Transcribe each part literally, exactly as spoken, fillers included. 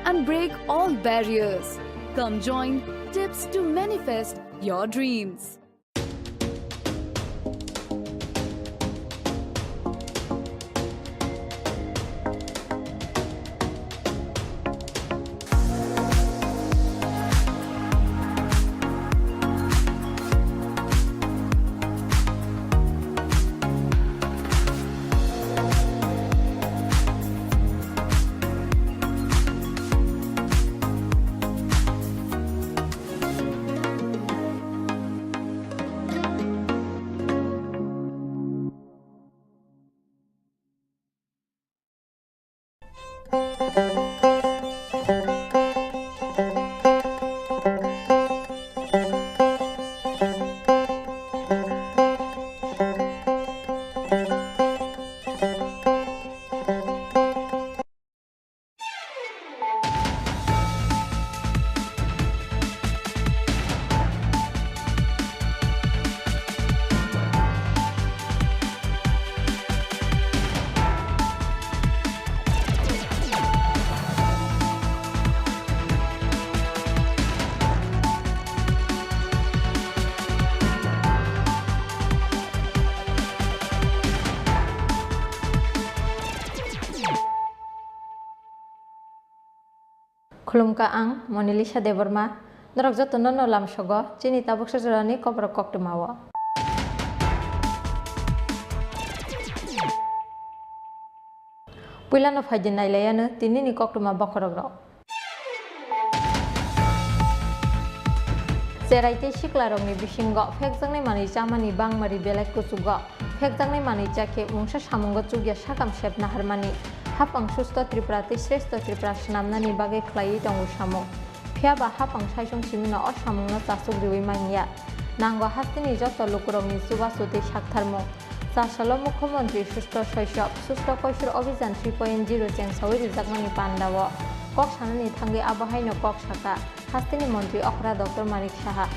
and break all barriers. Come join Tips to manifest your dreams. Khulumkha, ang Monalisa Debbarma. Norok jotono no lamsogo chini tabuksa jorani kokrok koktwmao. Puilano phaidi nailaiano tinini koktwma bokhorokrok. Cherai tei siklarokni bisingo phekjaknai manwi chamani bangmari belai kuchugo. Phekjaknai manwi cha khe mungsa samungo chukya sakam sep naharmani. Hapang Susto Tripura tei Sresto Tripura swnamnani bagwi khlaiwi tongo samung. Phiya ba hapang saichung simino o samungno chasuk riwi manya. Nango hasteni joto lukurokni chubachu tei saktharmung. Chasalo Mukhyamantri Susto Soisok, Susto Koisor Obhijan three point zero chengsawi rijakmani pandao kok sanani thangwi abo haino kok saka hasteni montri okra Doctor Manik Saha.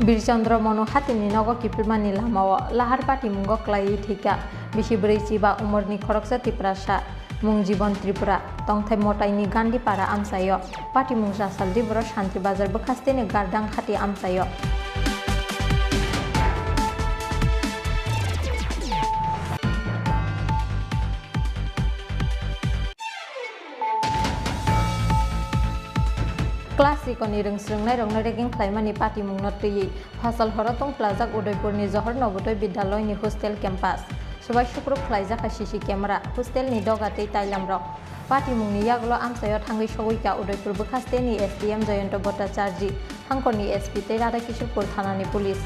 Bir Chandra Manu hatini nogo kiphilmani lamao lahar patimungo klaiwi thwikha bisi bwrwi chiba umorni khoroksa Tiprasa, mung Jibon Tripura, tongthai Motaini Gandhipara amchaio. Patimung chasal Diboro Santri Bazar bwkhasteni Gardang Khati amchaio. Class sikoni rwng swrwngnairokno ragging khlaimani patimungno twiwi phasal horo tongphlajak Udaipurni Johor Nobodoi Bidyaloyni hostel campus. Swbai sukruk khlaijak C C camera, hostelni doga tei tailamrok. Patimungni yagulo amchaio thangwi sogwi kha Udaipur bwkhasteni S D M Jayanta Bhattacharjee, Hangkorni S P tei Radhakishorpur thanani police.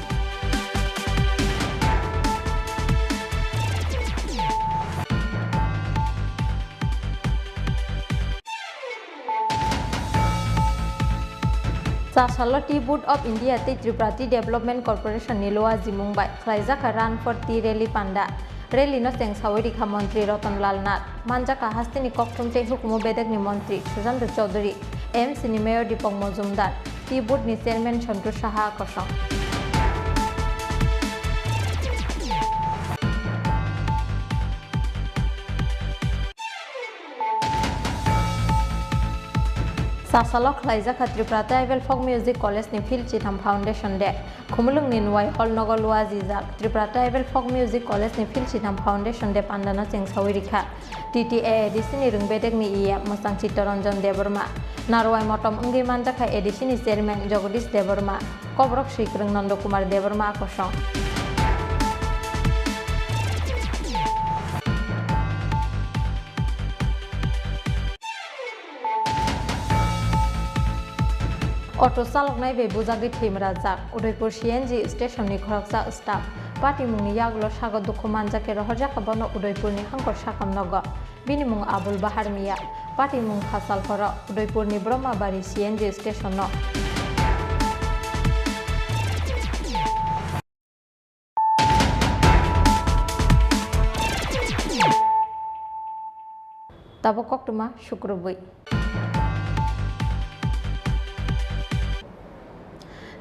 Chasalo Tea Board of India tei Tripura Tea Development Corporation ni Luajimung bai khlaijak Run for Tea Rally panda. Rally no chengsawi rikha Montri Ratan Lal Nath. Manjak kha hasteni kokthum tei hukumu bedekni montri Sujendra Chaudhary, A M C ni mayor Deepak Majumdar, Tea Board ni chairman Santosh Saha kosong. Chasalo khlaijak kha Tripura Tribal Folk Music College ni field chitham Foundation Day. Khumulwngni Nwai Hall nogo luajijak Tripura Tribal Folk Music College ni field chitham Foundation Day pandano chengsawi rikha. T T A A D C ni rwng bedekni E M mwchang Chittaranjan Debbarma. Narwai motom wngwi manjakha A D C ni chairman Jagadish Debbarma, kobrok swikwrwng Nanda Kumar Debbarma kosong. Auto chaloknai bai bujagwi thwimrajak Udaipur C N G station ni khoroksa staff. Patimungni yagulo sago dukhu manjakhe rohorjakha bono Udaipurni Hangkor sakam nogo. Bini mung Abul Bahar Miya. Patimung phasal horo Udaipurni Brahmabari C N G station no. Tabuk koktwma sukrubwi.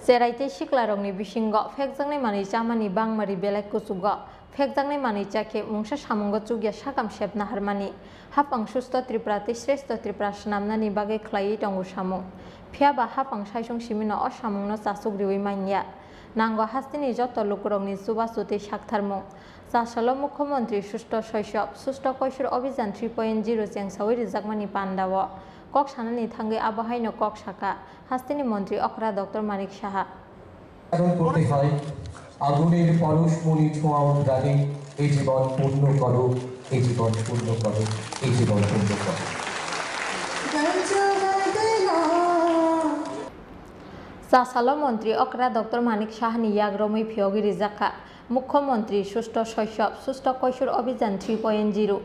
Cherai tei siklarokni bisingo phekjaknai manwi chamani bangmari belai kuchugo. Phekjaknai manwi chakhe mungsa samungo chukya sakam sep naharmani. Hapang Susto Tripura tei Sreshto Tripura swnamnani bagwi khlaiwi tongo samung. Phiyaba hapang saichung simino o samungno chachuk riwi manya. Nango hasteni joto lukurokni chubachu tei saktharmung. Chasalo Mukhyamantri Susto Soisob, Susto Koisor Obhijan three point zero chengsawi rijakmani pandao kok sanani thangwi abo haino kok saka hasteni montri okra Doctor Manik Saha. উচ্চারণ করতে হয়, আগুনের পরশমণি ছোঁয়াও প্রাণে, এ জীবন পূর্ণ করো, এ জীবন পূর্ণ করো, এ জীবন পূর্ণ করো। Chasalo montri okra Doctor Manik Sahani yak romwi phiyogwi rijak kha. Mukhyamantri Susto Soisob, Susto Koisor Obhijan three point zero.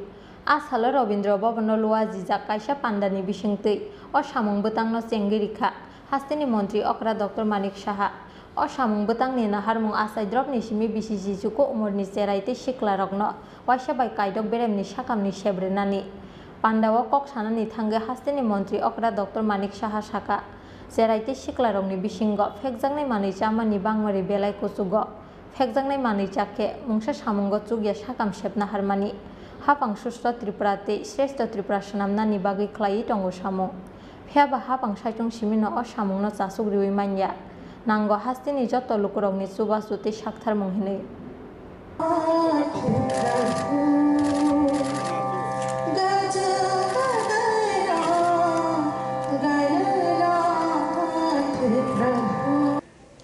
A salo Rabindra Bhavanno luajijak kaisa pandani bisingtwi o samung bwtangno chengwi rikha hasteni montri okra Doctor Manik Saha. O samung bwtangni naharmung achai dropni simi bisi jichuku umorni cherai tei siklarokno waisa bai kaidok beremni sakamni sep rwnani. Pandao kok sanani thangwi hasteni montri okra Doctor Manik Saha saka, cherai tei siklarokni bisingo phekjaknai manwi chamani bangmari belai kuchugo. Phekjaknai manwi chakhe mungsa samungo chukya sakam sep naharmani. Hapang Susto Tripura tei Sreshto Tripura swnamnani bagwi khlaiwi tongo samung. Phiyaba hapang saichung simino o samungno chachuk riwi manya. Nango hasteni joto lukurokni chubachu tei saktharmung hinwi.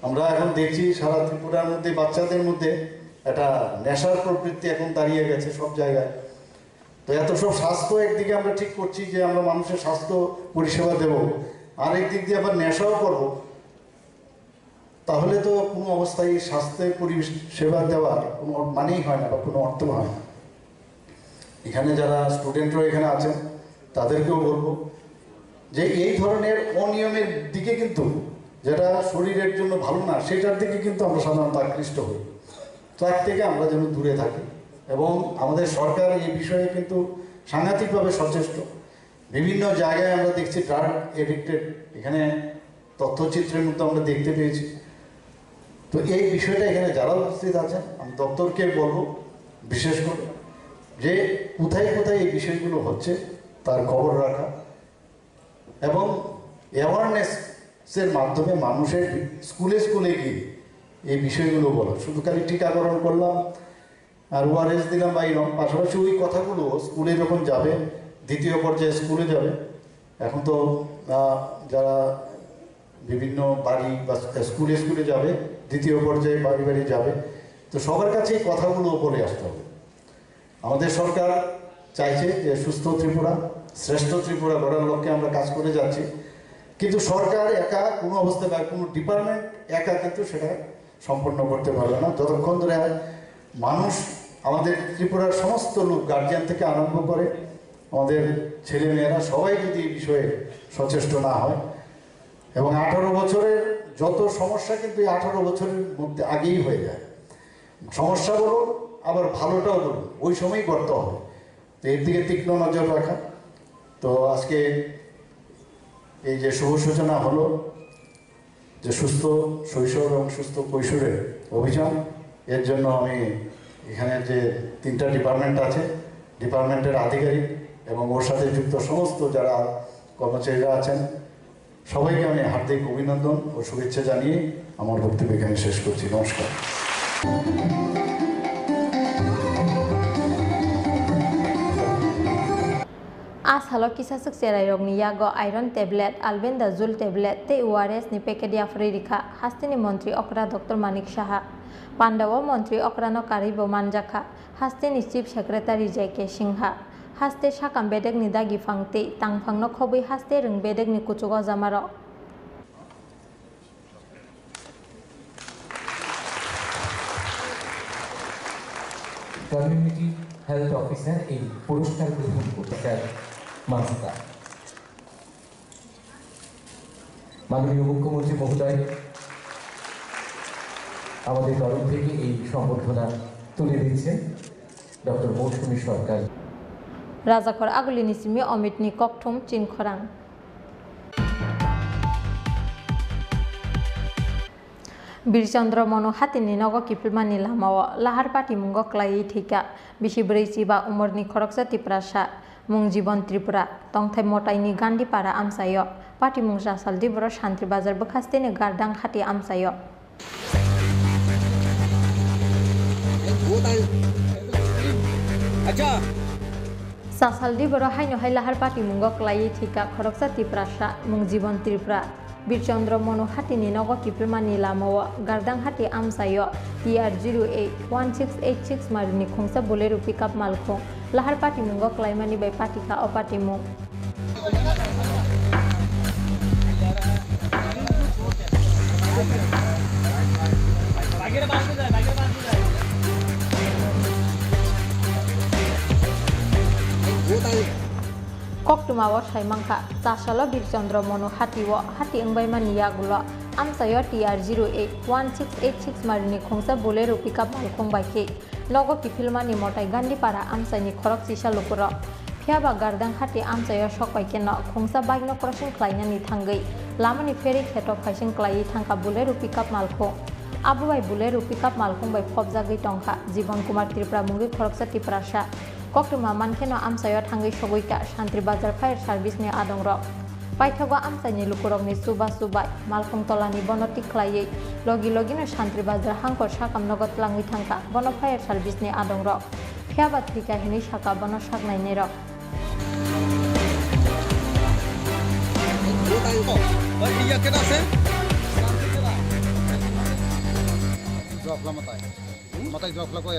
আমরা এখন দেখছি সারা ত্রিপুরার মধ্যে বাচ্চাদের মধ্যে একটা নেশার প্রবৃত্তি এখন দাঁড়িয়ে গেছে সব জায়গায়। তো এত সব স্বাস্থ্য একদিকে আমরা ঠিক করছি যে আমরা মানুষের স্বাস্থ্য পরিষেবা দেব, আরেক দিক দিয়ে আবার নেশাও করব, তাহলে তো কোনো অবস্থায় স্বাস্থ্যের পরিষেবা দেওয়ার কোনো অর-, মানেই হয় না বা কোনো অর্থ হয় না। এখানে যারা স্টুডেন্টরা এখানে আছেন, তাদেরকেও বলবো যে এই ধরনের অনিয়মের দিকে কিন্তু, যেটা শরীরের জন্য ভালো না, সেটার দিকে কিন্তু আমরা সাধারণত আকৃষ্ট হই। তার থেকে আমরা যেন দূরে থাকি। এবং আমাদের সরকার এই বিষয়ে কিন্তু সাংঘাতিকভাবে সচেষ্ট। বিভিন্ন জায়গায় আমরা দেখছি ড্রাগ এডিক্টেড, এখানে তথ্যচিত্রের মধ্যে আমরা দেখতে পেয়েছি। তো এই বিষয়টা এখানে যারা উপস্থিত আছেন, আমি দপ্তরকে বলবো বিশেষ করে যে কোথায় কোথায় এই বিষয়গুলো হচ্ছে তার খবর রাখা এবং অ্যাওয়ারনেসের মাধ্যমে মানুষের স্কুলে স্কুলে গিয়ে এই বিষয়গুলো বলা। শুধু খালি টিকাকরণ করলাম আর ওআরএস দিলাম বা এরকম, পাশাপাশি ওই কথাগুলো স্কুলে যখন যাবে, দ্বিতীয় পর্যায়ে স্কুলে যাবে, এখন তো, আহ, যারা বিভিন্ন বাড়ি বা স্কুলে স্কুলে যাবে, দ্বিতীয় পর্যায়ে বাড়ি বাড়ি যাবে, তো সবার কাছে এই কথাগুলো বলে আসতে হবে। আমাদের সরকার চাইছে যে সুস্থ ত্রিপুরা, শ্রেষ্ঠ ত্রিপুরা গড়ার লক্ষ্যে আমরা কাজ করে যাচ্ছি, কিন্তু সরকার একা কোনো অবস্থায় বা কোনো ডিপার্টমেন্ট একা কিন্তু সেটা সম্পন্ন করতে পারবে না। যতক্ষণ ধরে মানুষ, আমাদের ত্রিপুরার সমস্ত লোক, গার্জিয়ান থেকে আরম্ভ করে আমাদের ছেলেমেয়েরা সবাই যদি এই বিষয়ে সচেষ্ট না হয়, এবং আঠারো বছরের যত সমস্যা কিন্তু এই আঠারো বছরের মধ্যে আগেই হয়ে যায়। সমস্যা বলুন, আবার ভালোটাও বলুন, ওই সময়ই করতে হবে। তো এর দিকে তীক্ষ্ণ নজর রাখা। তো আজকে এই যে শুভ সূচনা হলো, যে সুস্থ শৈশব এবং সুস্থ কৈশোরের অভিযান, এর জন্য আমি এখানে যে তিনটা ডিপার্টমেন্ট আছে, ডিপার্টমেন্টের আধিকারিক এবং ওর সাথে যুক্ত সমস্ত যারা কর্মচারীরা আছেন, সবাইকে আমি হার্দিক অভিনন্দন ও শুভেচ্ছা জানিয়ে আমার বক্তব্য এখানে শেষ করছি। নমস্কার। A salo kisa swk cherairokni yago iron tablet, albendazole tablet tei O R S ni packet yapharwi rikha hasteni montri okra Doctor Manik Saha. Pandao montri okrano karwibo manjakha hasteni Chief Secretary J K Singha. Haste sakam bedekni dagi phang tei tangphangno khobwi haste rwng bedekni kuchugo jamarok. Community health officer এই পুরস্কার গ্রহণ করতে স্যার মাস্তা। মাননীয় মুখ্যমন্ত্রী মহোদয় আমাদের তরফ থেকে এই সম্বর্ধনা তুলে দিচ্ছেন ডক্টর মৌসুমী সরকার। Rajakhor Agulini simi Omitni kokthum chinkhorang. Birchandra Monu hatini nogo kiphilmani lamao lahar patimungo klaiwi thwikha bisi bwrwi chiba umorni khoroksa Tiprasa, mung Jibon Tripura, tongthai motaini Gandhipara amchaio. Patimung Chasal Diboro Santri Bazar bwkhasteni Gardang Hati amchaio. Chasal Diboro haino hai lahar patimungo klaiwi thwikha khoroksa Tiprasa, mung Jibon Tripura. Birchandra Monu hatini nogo kiphilmani lamao Gardang Hati amchaio T R zero eight one six eight six marini khungsa Bolero pickup malkhung lahar patimungo klaimani bai patikha o patimung. Koktwma o sai mankha, Chasalo Birchandra Monu hatio hati wngbaimani yagulo amchaio T R zero eight one six eight six marini khungsa Bolero pickup malkhung bai khe nogo kiphilmani motai Gandhipara amchaini khorok chisa lukurok. Phiyaba Gardang Hati amchaio sok bai kheno khungsa bike no crossing khlainani thangwi lamani pherwi kheto phaising klaiwi thangkha Bolero pickup malkhung. Abo bai Bolero pickup malkhung bai phobjagwi tongkha Jibon Kumar Tripura mungwi khoroksa Tiprasa. Koktwma mankheno amchaio thangwi sogwikha Santri Bazar Fire Service ni adongrok. Paithago amchaini lukurokni chubachu bai malkhung tolani bono tik khlaiwi logi logino Santri Bazar hangkor sakam nogo tlangwi thangkha bono Fire Service ni adongrok. Phiyaba thwikha hinwi sakha bono sak nainairok.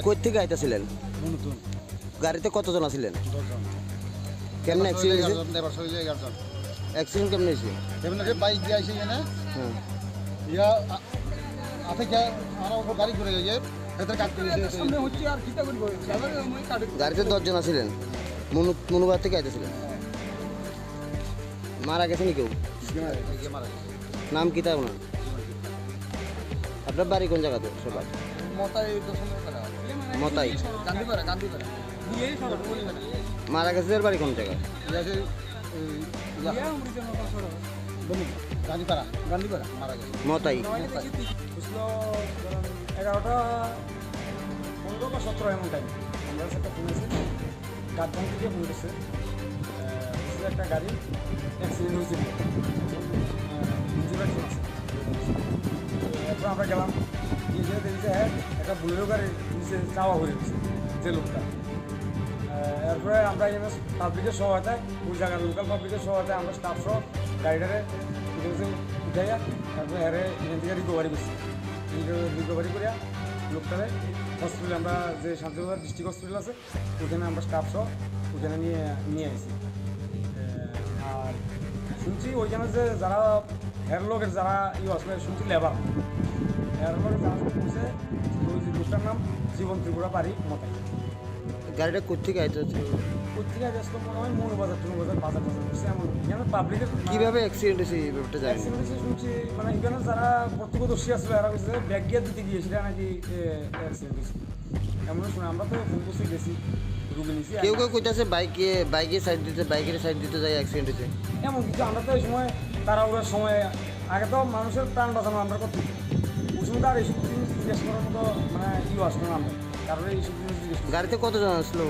Koi thik aita silen? Garite koto jon asilen? Kemne accident hoyse? Accident kemne hoyse? Kemne hoyse, bike diye aise jene. Hmm. Iya, a-, ate kya, ara upor gari ghuri jaiye, bhetor kat kuri jaiye. Samne hocche ar kita koribo, driver moi kate. Garite dos jon asilen? Monu, Monu Bazar theke aita silen? Mara gese ni keu? Iya, mara gese. Naam kita onar? Apnar bari kon jaga to, soba? Motai, Dosonpara. Motai. Gandhipara, Gandhipara. Mara gese, er bari kon jaga? Iya, se, eh, iya. Gandhipara, Gandhipara, mara gese. Motai. Buslo, egarota, pondro ba sotro emon time. Amra sete phone ase. গার্ডবান থেকে ফোন করছে, আহ, বুঝলে একটা গাড়ি অ্যাক্সিডেন্ট হয়েছে বলে। আহ, ইঞ্জিন একজন আছে। এরপর আমরা গেলাম, গিয়ে যেয়ে দেখি যে, হ্যাঁ, একটা বুলেরো গাড়ির নিচে চাওয়া হয়ে গেছে যে লোকটা। আহ, এরপরে আমরা এখানে পাবলিকের সহায়তায়, ওই জায়গার লোকাল পাবলিকের সহায়তায় আমরা স্টাফ সহ গাড়িটারে উঠাইয়া তারপরে হ্যাঁ রে এখান থেকে রিকভারি করছি। রিকভারি করিয়া লোকটারে হসপিটালে, আমরা যে শান্তিনগর ডিস্ট্রিক্ট হসপিটাল আছে, ওখানে আমরা স্টাফ সহ ওখানে নিয়ে, নিয়ে আসি। এ, আর শুনছি ওইখানে যে যারা হেয়ার লগের যারা ইয়ে আসলে শুনছি লেবার, হেয়ার লগের যারা আসলে করছে, ওই যে লোকটার নাম জীবন ত্রিপুরা, বাড়ি মতাই। গাড়িটা কোথেকে আইতে হচ্ছে? কোথেকে আইতে আসলে মনে হয় মৌলবাজার, টুলবাজার, বাজার টাজার করছে এমন। এখানে পাবলিকের কিভাবে অ্যাক্সিডেন্ট হয়েছে এই ব্যাপারটা জানি না। অ্যাক্সিডেন্ট হয়েছে শুনছি, মানে এখানে যারা প্রত্যক্ষদর্শী আসলে এরা বলছে যে ব্যাগ গিয়ার দিতে গিয়ে সেটা নাকি, এ, অ্যাক্সিডেন্ট হয়েছে। এমন শুনে আমরা তো ফোন করছি, গেছি, রুগী নিছি। কেউ কেউ কইতাছে বাইকে, বাইকে সাইড দিতে, বাইকের সাইড দিতে যাই অ্যাক্সিডেন্ট হয়েছে। এমন কিছু আমরা তো এই সময় তাড়াহুড়োর সময় আগে তো মানুষের প্রাণ বাঁচানো আমরা করতে। ওই সময় তো আর এইসব জিনিস জিজ্ঞেস করার মতো মানে ইয়ে আসলো না আমরা। কারণ এইসব জিনিস জিজ্ঞেস করতে। গাড়িতে কতজন আসলো?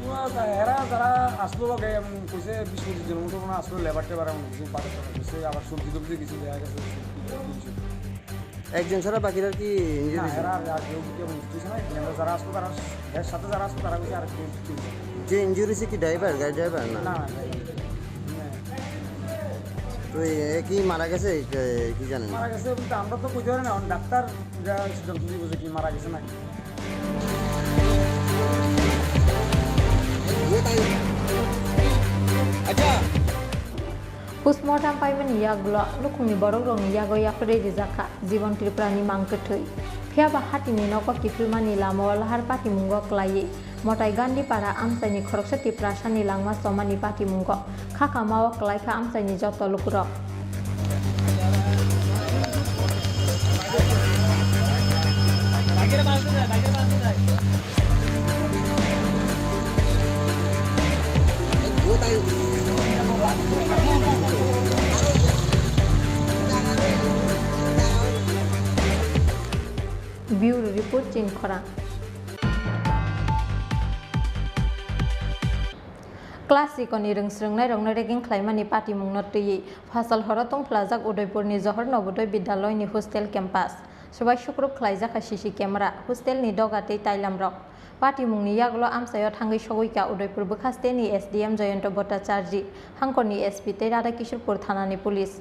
ওরা যা-, এরা যারা আসলো লগে এমন কইছে বিশ পঁচিশ জনের মতো মনে হয় আসলো, লেবার টেবার এমন কিছু বাজার টাজার করছে, আবার সবজি টবজি কিছু দেখা গেছে। একজন ছাড়া বাকিরা কি ইনজুরি না, হয়েছে? এরা আর, আর কেউ, কেউ ইনজুরি হয়েছে না। এখানে যারা আসলো তারা, এর সাথে যারা আসলো তারা হচ্ছে আর কেউ ইনজুরি হয়েছে। যে ইনজুরি হয়েছে কি ড্রাইভার, গাড়ি ড্রাইভার না? না, না, ড্রাইভার না। তো এ, এ কি মারা গেছে? এ, কি জানেন? মারা গেছে বলতে আমরা তো কইতে পারি না, এখন ডাক্তার যা সিদ্ধান্ত দিব যে কি মারা গেছে নাকি। আচ্ছা। Postmortem paimani yagulo nukhungni borokrokni yago yapharwi rijak kha Jibon Tripurani mang kwthwi. Phiyaba hatini nogo kiphilmani lamao lahar patimungo klaiwi motai Gandhipara amchaini khoroksa Tiprasani langma chomani patimungo khakamao klaikha amchaini joto lukurok. Putin khorang. Class sikoni rwngsrwngnairokno ragging khlaimani patimungno twiwi phasal horo tongphlajak Udaipurni Johor Navodaya Bidyaloyani hostel campus. Swbai sukrup khlaijak kha C C camera, hostelni doga tei tailamrok. Patimungni yagulo amchaio thangwi sogwi kha Udaipur bwkhasteni S D M Jayanta Bhattacharjee, Hangkorni S P tei Radhakishorpur thanani police.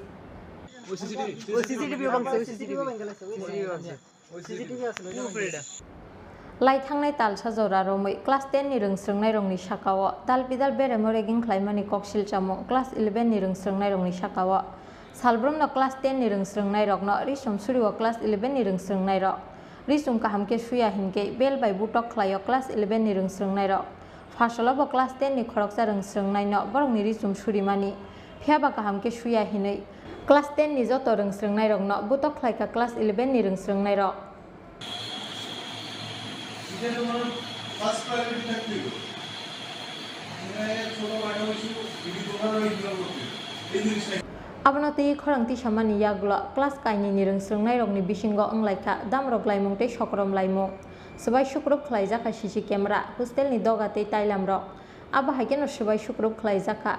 Lai thangnai talsa jora romwi class ten ni rwngsrwngnairokni sakao dal bidal beremo ragging khlaimani koksil chamung class eleven ni rwngsrwngnairokni sakao. Salbrumno class ten ni rwngsrwngnairokno risum surio class eleven ni rwngsrwngnairok. Risum kaham khe suya hinkhe bel bai butok khlaio class eleven ni rwngsrwngnairok. Pharsalo bo class ten ni khoroksa rwngsrwngnaino borokni risum surimani. Phiya ba kaham khe suya hinwi class ten ni joto rwngsrwngnairokno butok khlaikha class eleven ni rwngsrwngnairok. এটা তোমার first priority থাকতে হবে। মানে ছোট বাটা হইছে, যদি তোমার ওই ইয়ে করতে হবে। এই জিনিসটা Abono tei khorang tisamani yagulo class kainwi ni rwngsrwngnairokni bisingo wnglaikha damrok laimung tei sokrom laimung. Swbai sukrup khlaijakha C C camera, hostelni doga tei tailamrok. Abo hai kheno swbai sukrup khlaijakha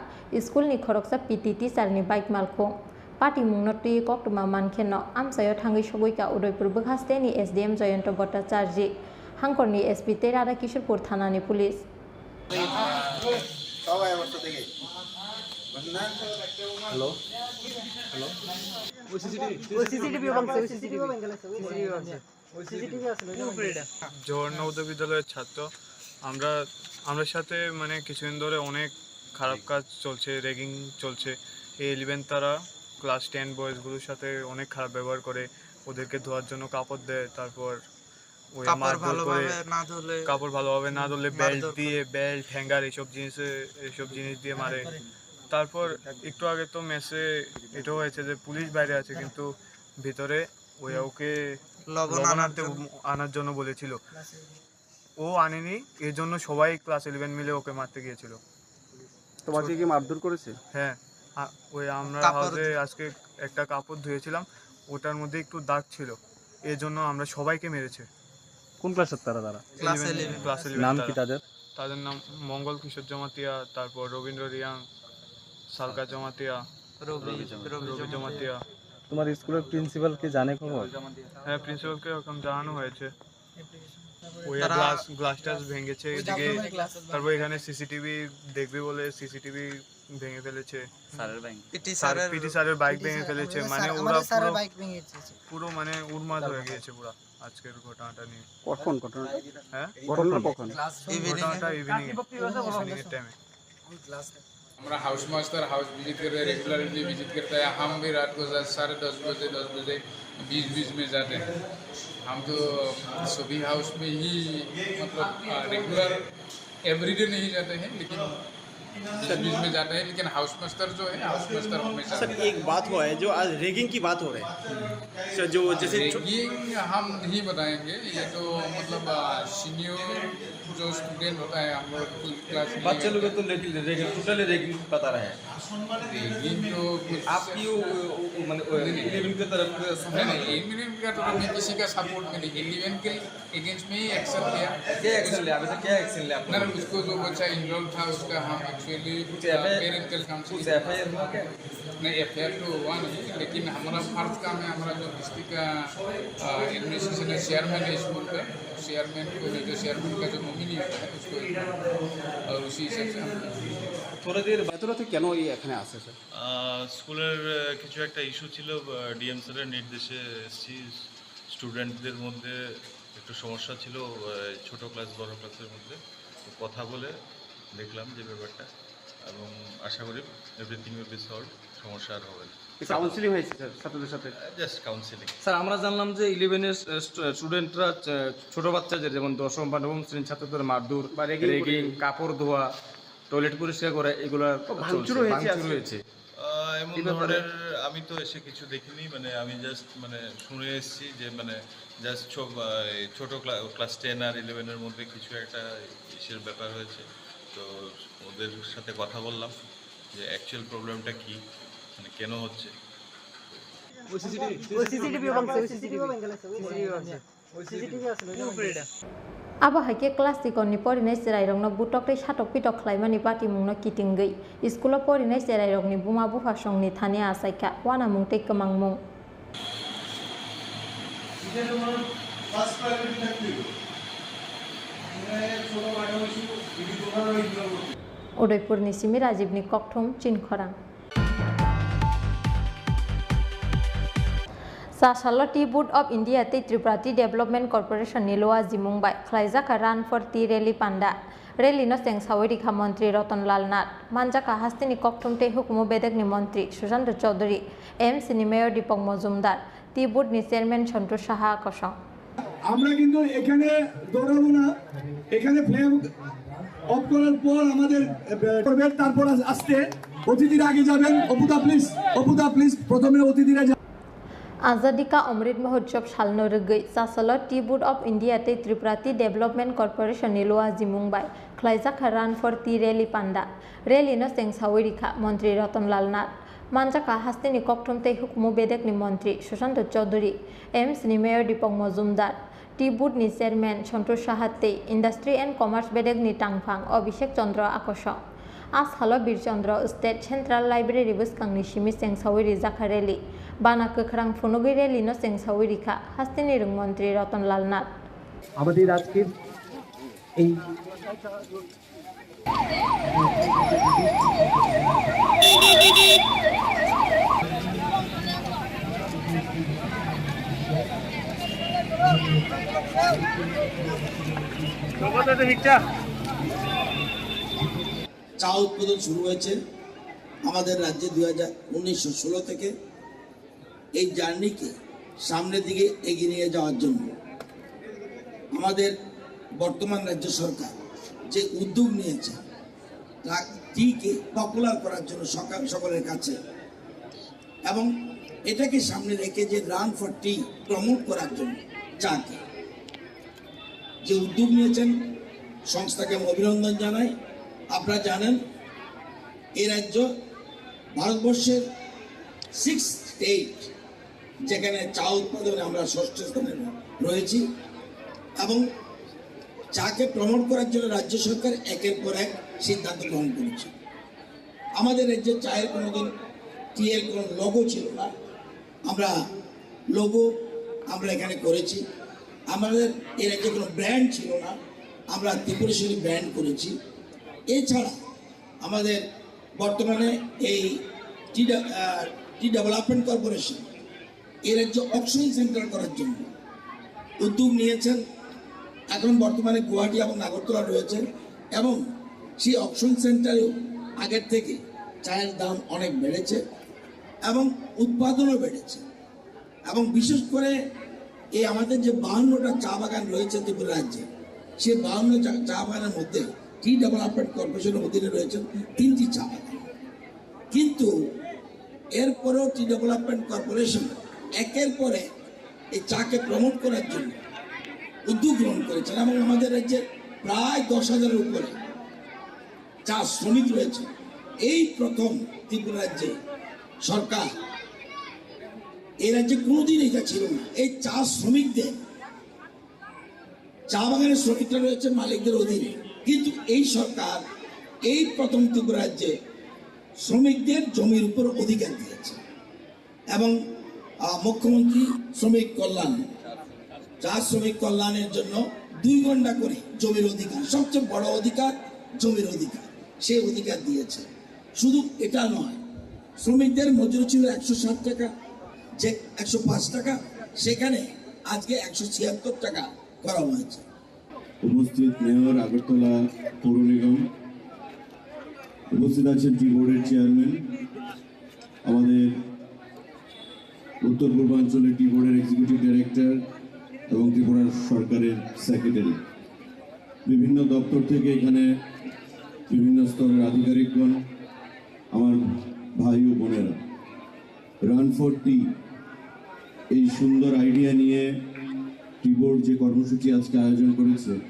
school ni khoroksa P T teacher ni bike malkhung. Patimungno twiwi koktwma mankheno amchaio thangwi sogwikha Udaipur bwkhasteni S D M Jayanta Bhattacharjee, Hangkorni S P tei Radhakishorpur thanani police. Hello? Hello? ওই সিসিটিভি। ওই সিসিটিভি। ওই সিসিটিভি। জহর নবোদয় বিদ্যালয়ের ছাত্র। আমরা, আমরা সাথে মানে কিছুদিন ধরে অনেক খারাপ কাজ চলছে, র্যাগিং চলছে। এই ইলেভেন তারা ক্লাস টেন বয়েজগুলোর সাথে অনেক খারাপ ব্যবহার করে, ওদেরকে ধোয়ার জন্য কাপড় দেয়, তারপর ওই কাপড় মারধর করে, ভালোভাবে না ধুলে কাপড় ভালোভাবে না ধুলে বেল্ট মারধর করে। দিয়ে, বেল্ট, হ্যাঙ্গার এইসব জিনিসে, এইসব জিনিস দিয়ে মারে। তারপর একটু আগে তো মেসে এটা হয়েছে যে পুলিশ বাইরে আছে, কিন্তু ভিতরে ওই হুম। ওকে লবণ লবণ আনার আনতে জন্য। আনার জন্য বলেছিল। ও আনেনি, এর জন্য সবাই ক্লাস ইলেভেন মিলে ওকে মারতে গিয়েছিল। তোমাকে কি মারধর করেছে? হ্যাঁ, আ-, ওই আমরা কাপড় হাউসে আজকে একটা কাপড় ধুয়েছিলাম, ওটার মধ্যে একটু দাগ ছিল, এর জন্য আমরা সবাইকে মেরেছে। কোন ক্লাসের তারা, তারা? Class eleven. ক্লাস ইলেভেন নাম কি তারা। তাদের? তাদের নাম মঙ্গল কিশোর জমাতিয়া, তারপর রবীন্দ্র রিয়াং, সালকা জমাতিয়া, রবি, রবি রবি জমাতিয়া। জমাতিয়া। তোমার স্কুলের প্রিন্সিপাল কি জানে খবর? হ্যাঁ, প্রিন্সিপালকে ওরকম জানানো হয়েছে। ওই তারা গ্লাস, গ্লাস টাস ভেঙেছে ওই এদিকে, জাফলং ক্লাসের তারপর এখানে সিসিটিভি দেখবে বলে সিসিটিভি ভেঙে ফেলেছে। স্যারের বাইক। পিটি স্যার, স্যারের পিটি স্যারের বাইক পিটি ভেঙে স্যার, ফেলেছে, আমাদের মানে স্যার, ওরা আমাদের স্যারের পুরো, বাইক ভেঙে দিয়েছে। পুরো মানে উন্মাদ হয়ে গিয়েছে পুরা আজকের ঘটনাটা নিয়ে। কখন ঘটনাটা? হ্যাঁ? ঘটনাটা কখন? ইভিনিং। ঘটনাটা ইভিনিং, ইভিনিং এর টাইমে। আমরা हाउस मास्टर हाउस विजिट कर रहे हैं, रेगुलरली विजिट करता है। हम भी रात को दस, साढ़े दस बजे, दस बजे बीच बीच में जाते हैं। हम तो सभी हाउस में ही, मतलब, रेगुलर एवरीडे नहीं जाते हैं, लेकिन बीच बीच में जाते हैं। लेकिन हाउस मास्टर जो है, हाउस मास्टर हमेशा सर, रहता है। एक बात हुआ है, जो आज रैगिंग की बात हो रही है, सर, जो जैसे छो- रैगिंग हम नहीं बताएंगे, ये तो, मतलब, सीनियर जो स्टूडेंट होता है, हम लोग क्लास में बच्चे लोग तो रैगिंग, रैगिंग, टोटली रैगिंग बता रहे हैं। रैगिंग तो कुछ आपकी वो, वो, वो, मतलब, वो नहीं, नहीं। इलेवन की तरफ से नहीं, नहीं, इलेवन का तो हमने किसी का सपोर्ट में नहीं, इलेवन के अगेंस्ट में ही एक्शन लिया। क्या एक्शन लिया? अभी तक क्या एक्शन लिया आपने? ना, ना, उसको जो बच्चा इनरोल था, उसका हम एक्चुअली कुछ F I R, parental counselling कुछ एफ आई आर हुआ क्या? नहीं, एफ आई आर तो हुआ नहीं, लेकिन हमारा फर्ज काम है, हमारा जो डिस्ट्रिक्ट का, आ, एडमिनिस्ट्रेशन है, चेयरमैन है स्कूल का, चेयरमैन को, जो चेयरमैन का जो नॉमिनी होता है, उसको और उसी हिसाब से हम थोड़ा देर ভেতরে থেকে কেন এই এখানে আসে স্যার? আহ, স্কুলের, আহ, কিছু একটা ইস্যু ছিল, আহ, ডিএম স্যারের নির্দেশে এসছি। স্টুডেন্টদের মধ্যে একটু সমস্যা ছিল, আহ, ছোট ক্লাস, বড় ক্লাসের মধ্যে। তো কথা বলে দেখলাম যে ব্যাপারটা, এবং আশা করি এভরিথিং উইল বি সলভড, সমস্যা আর হবে না। কাউন্সিলিং হয়েছে স্যার ছাত্রদের সাথে? আহ, জাস্ট কাউন্সিলিং। স্যার, আমরা জানলাম যে ইলেভেনের, আহ, স্টু-, স্টুডেন্টরা, আহ, ছোট বাচ্চাদের, যেমন দশম বা নবম শ্রেণীর ছাত্রদের মারধর, বা র্যাগিং করে। র্যাগিং, কাপড় ধোয়া, টয়লেট পরিষ্কার করা, এগুলা ও, ভাঙচুর চলছে, হয়েছে ভাঙচুর আজকে। হয়েছে। আহ, এমন এই ব্যাপারে ধরনের আমি তো এসে কিছু দেখিনি, মানে, আমি জাস্ট, মানে, শুনে এসেছি যে, মানে, জাস্ট ছো-, আহ, এই ছোট ক্লা-, ক্লাস টেন আর ইলেভেনের মধ্যে কিছু একটা ইসের ব্যাপার হয়েছে। তো ওদের সাথে কথা বললাম যে অ্যাকচুয়াল প্রবলেমটা কি, মানে, কেন হচ্ছে। ওই সিসিটিভি, ওই সিসিটিভি ভাঙছে, ওই সিসিটিভি। সিসিটিভি ভাঙছে। Abo hai khe class sikon ni porinai chwrairokno butok tei satok pitok khlaimani patimungno kitingwi school o porinai chwrairokni buma bupha songni thani achaikha uanamung tei kwmangmung. Udaipurni simi Rajibni kokthum Chinkhorang. Chasalo Tea Board of India tei Tripura Tea Development Corporation ni luajimung bai khlaijak kha Run for Tea Rally panda. Rally no chengsawi rikha Montri Ratan Lal Nath. Manjak kha hasteni kokthum tei hukumu bedekni Montri Sushanta Chaudhary, A M C ni Mayor Deepak Majumdar, Tea Board ni Chairman Santosh Saha kosong. আমরা কিন্তু এখানে দৌড়াবো না, এখানে flag of করার পর আমাদের, এ, করবেন, তারপর আস-, আস্তে অতিথিরা আগে যাবেন। অপুদা প্লিজ, অপুদা প্লিজ, প্রথমে অতিথিরা যা- Azadi ka Amrit Mahotsav salno rwgwi Chasalo Tea Board of India tei Tripura Tea Development Corporation ni luajimung bai khlaijak kha Run for Tea Rally panda. Rally no chengsawi rikha Montri Ratan Lal Nath. Manjak kha hasteni kokthum tei hukumu bedekni Montri Sushanta Chaudhary, A M C ni Mayor Deepak Majumdar, Tea Board ni Chairman Santosh Saha tei Industry and Commerce bedekni tangphang Abhishek Chandra Akosong. A salo Bir Chandra State Central Library bwskangni simi chengsawi rijak kha rally. Bana kwkhrang phunugwi rally no chengsawi rikha hasteni rwng Montri Ratan Lal Nath. আমাদের আজকের এই চা উৎপাদন শুরু হয়েছে আমাদের রাজ্যে দুই হাজার উনিশশো ষোলো থেকে। এই জার্নিকে সামনের দিকে এগিয়ে নিয়ে যাওয়ার জন্য আমাদের বর্তমান রাজ্য সরকার যে উদ্যোগ নিয়েছে, তা টিকে পপুলার করার জন্য সকাল সকলের কাছে, এবং এটাকে সামনে রেখে যে রান ফর টি প্রমোট করার জন্য চাকে যে উদ্যোগ নিয়েছেন, সংস্থাকে আমি অভিনন্দন জানাই। আপনারা জানেন, এই রাজ্য ভারতবর্ষের সিক্স স্টেট, যেখানে চা উৎপাদনে আমরা ষষ্ঠ স্থানে রয়েছি, এবং চাকে প্রমোট করার জন্য রাজ্য সরকার একের পর এক সিদ্ধান্ত গ্রহণ করেছে। আমাদের রাজ্যে চায়ের কোনোদিন টি এর কোনো লোগো ছিল না, আমরা লোগো আমরা এখানে করেছি। আমাদের এর একটা কোনো ব্র্যান্ড ছিল না, আমরা ত্রিপুরেশ্বরী ব্র্যান্ড করেছি। এছাড়া আমাদের বর্তমানে এই টি ডে-, আহ, টি ডেভেলপমেন্ট কর্পোরেশন এর একটা অকশন সেন্টার করার জন্য উদ্যোগ নিয়েছেন। এখন বর্তমানে গুয়াহাটি এবং আগরতলা রয়েছে এবং সেই অকশন সেন্টারেও আগের থেকে চায়ের দাম অনেক বেড়েছে এবং উৎপাদনও বেড়েছে। এবং বিশেষ করে এই আমাদের যে বাহান্নটা চা বাগান রয়েছে ত্রিপুরা রাজ্যে, সেই বাহান্ন চা, চা বাগানের মধ্যে টি ডেভেলপমেন্ট কর্পোরেশনের অধীনে রয়েছে তিনটি চা বাগান। কিন্তু এরপরেও টি ডেভেলপমেন্ট কর্পোরেশন একের পরে এই চাকে প্রমোট করার জন্য উদ্যোগ গ্রহণ করেছেন এবং আমাদের রাজ্যে প্রায় দশ হাজারের উপরে চা শ্রমিক রয়েছে। এই প্রথম ত্রিপুরা রাজ্যে সরকার, এই রাজ্যে কোনোদিন এটা ছিল না। এই চা শ্রমিকদের, চা বাগানের শ্রমিকরা রয়েছে মালিকদের অধীনে, কিন্তু এই সরকার এই প্রথম ত্রিপুরা রাজ্যে শ্রমিকদের জমির উপর অধিকার দিয়েছে। এবং, আহ, মুখ্যমন্ত্রী শ্রমিক কল্যাণ, চা শ্রমিক কল্যাণের জন্য দুই ঘন্টা করে জমির অধিকার, সবচেয়ে বড় অধিকার জমির অধিকার, সেই অধিকার দিয়েছে। শুধু এটা নয়, শ্রমিকদের মজুরি ছিল একশো সাত টাকা, যে একশো পাঁচ টাকা, সেখানে আজকে একশো ছিয়াত্তর টাকা করা হয়েছে। উপস্থিত মেয়র, আগরতলা পৌর নিগম, উপস্থিত আছেন টি বোর্ডের চেয়ারম্যান, আমাদের উত্তর পূর্বাঞ্চলের টি বোর্ডের এক্সিকিউটিভ ডাইরেক্টর এবং ত্রিপুরা সরকারের সেক্রেটারি, বিভিন্ন দপ্তর থেকে এখানে বিভিন্ন স্তরের আধিকারিকগণ, আমার ভাই ও বোনেরা, রান ফর টি এই সুন্দর আইডিয়া নিয়ে টি বোর্ড যে কর্মসূচি আজকে আয়োজন করেছে,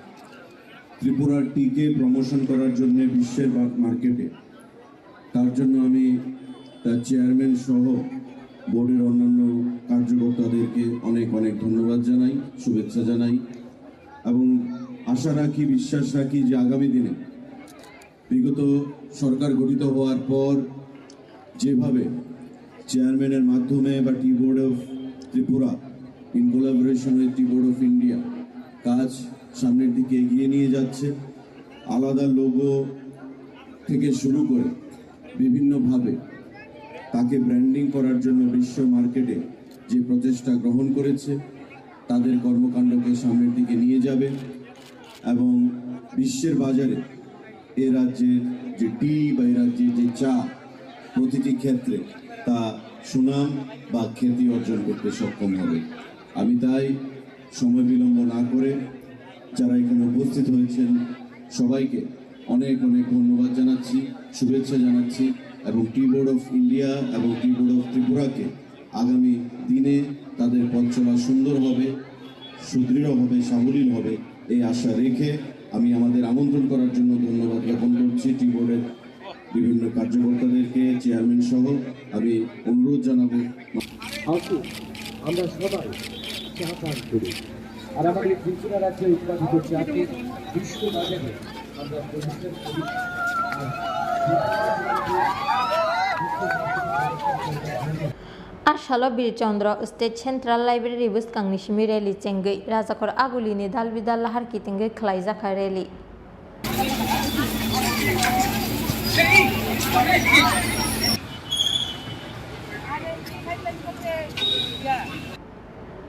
ত্রিপুরার টিকে প্রমোশন করার জন্য বিশ্বের বা-, মার্কেটে, তার জন্য আমি তার চেয়ারম্যান সহ বোর্ডের অন্যান্য কার্যকর্তাদেরকে অনেক অনেক ধন্যবাদ জানাই, শুভেচ্ছা জানাই এবং আশা রাখি, বিশ্বাস রাখি যে আগামী দিনে বিগত সরকার গঠিত হওয়ার পর যেভাবে চেয়ারম্যানের মাধ্যমে বা Tea Board of Tripura in collaboration with Tea Board of India কাজ সামনের দিকে এগিয়ে নিয়ে যাচ্ছে, আলাদা লোগো থেকে শুরু করে বিভিন্নভাবে তাকে ব্র্যান্ডিং করার জন্য বিশ্ব মার্কেটে যে প্রচেষ্টা গ্রহণ করেছে, তাদের কর্মকাণ্ডকে সামনের দিকে নিয়ে যাবে এবং বিশ্বের বাজারে এ রাজ্যের যে টি বা এ রাজ্যের যে চা প্রতিটি ক্ষেত্রে তা সুনাম বা খ্যাতি অর্জন করতে সক্ষম হবে। আমি তাই সময় বিলম্ব না করে যারা এখানে উপস্থিত হয়েছেন সবাইকে অনেক অনেক ধন্যবাদ জানাচ্ছি, শুভেচ্ছা জানাচ্ছি এবং Tea Board of India এবং Tea Board of Tripura কে আগামী দিনে তাদের পথ চলা সুন্দর হবে, সুদৃঢ় হবে, সাবলীল হবে, এই আশা রেখে আমি আমাদের আমন্ত্রণ করার জন্য ধন্যবাদ জ্ঞাপন করছি টি বোর্ডের বিভিন্ন কার্যকর্তাদেরকে, চেয়ারম্যান সহ। আমি অনুরোধ জানাবো। আসুন, আমরা সবাই চা পান করি। আর আমাদের ত্রিপুরা রাজ্যে উৎপাদিত চাকে বিশ্ববাজারে আমরা প্রতিষ্ঠা করি। আর A salo Bir Chandra State Central Library bwskangni simi rally chengwi Rajakhor Agulini dal bidal lahar kitingwi khwlaijakha rally.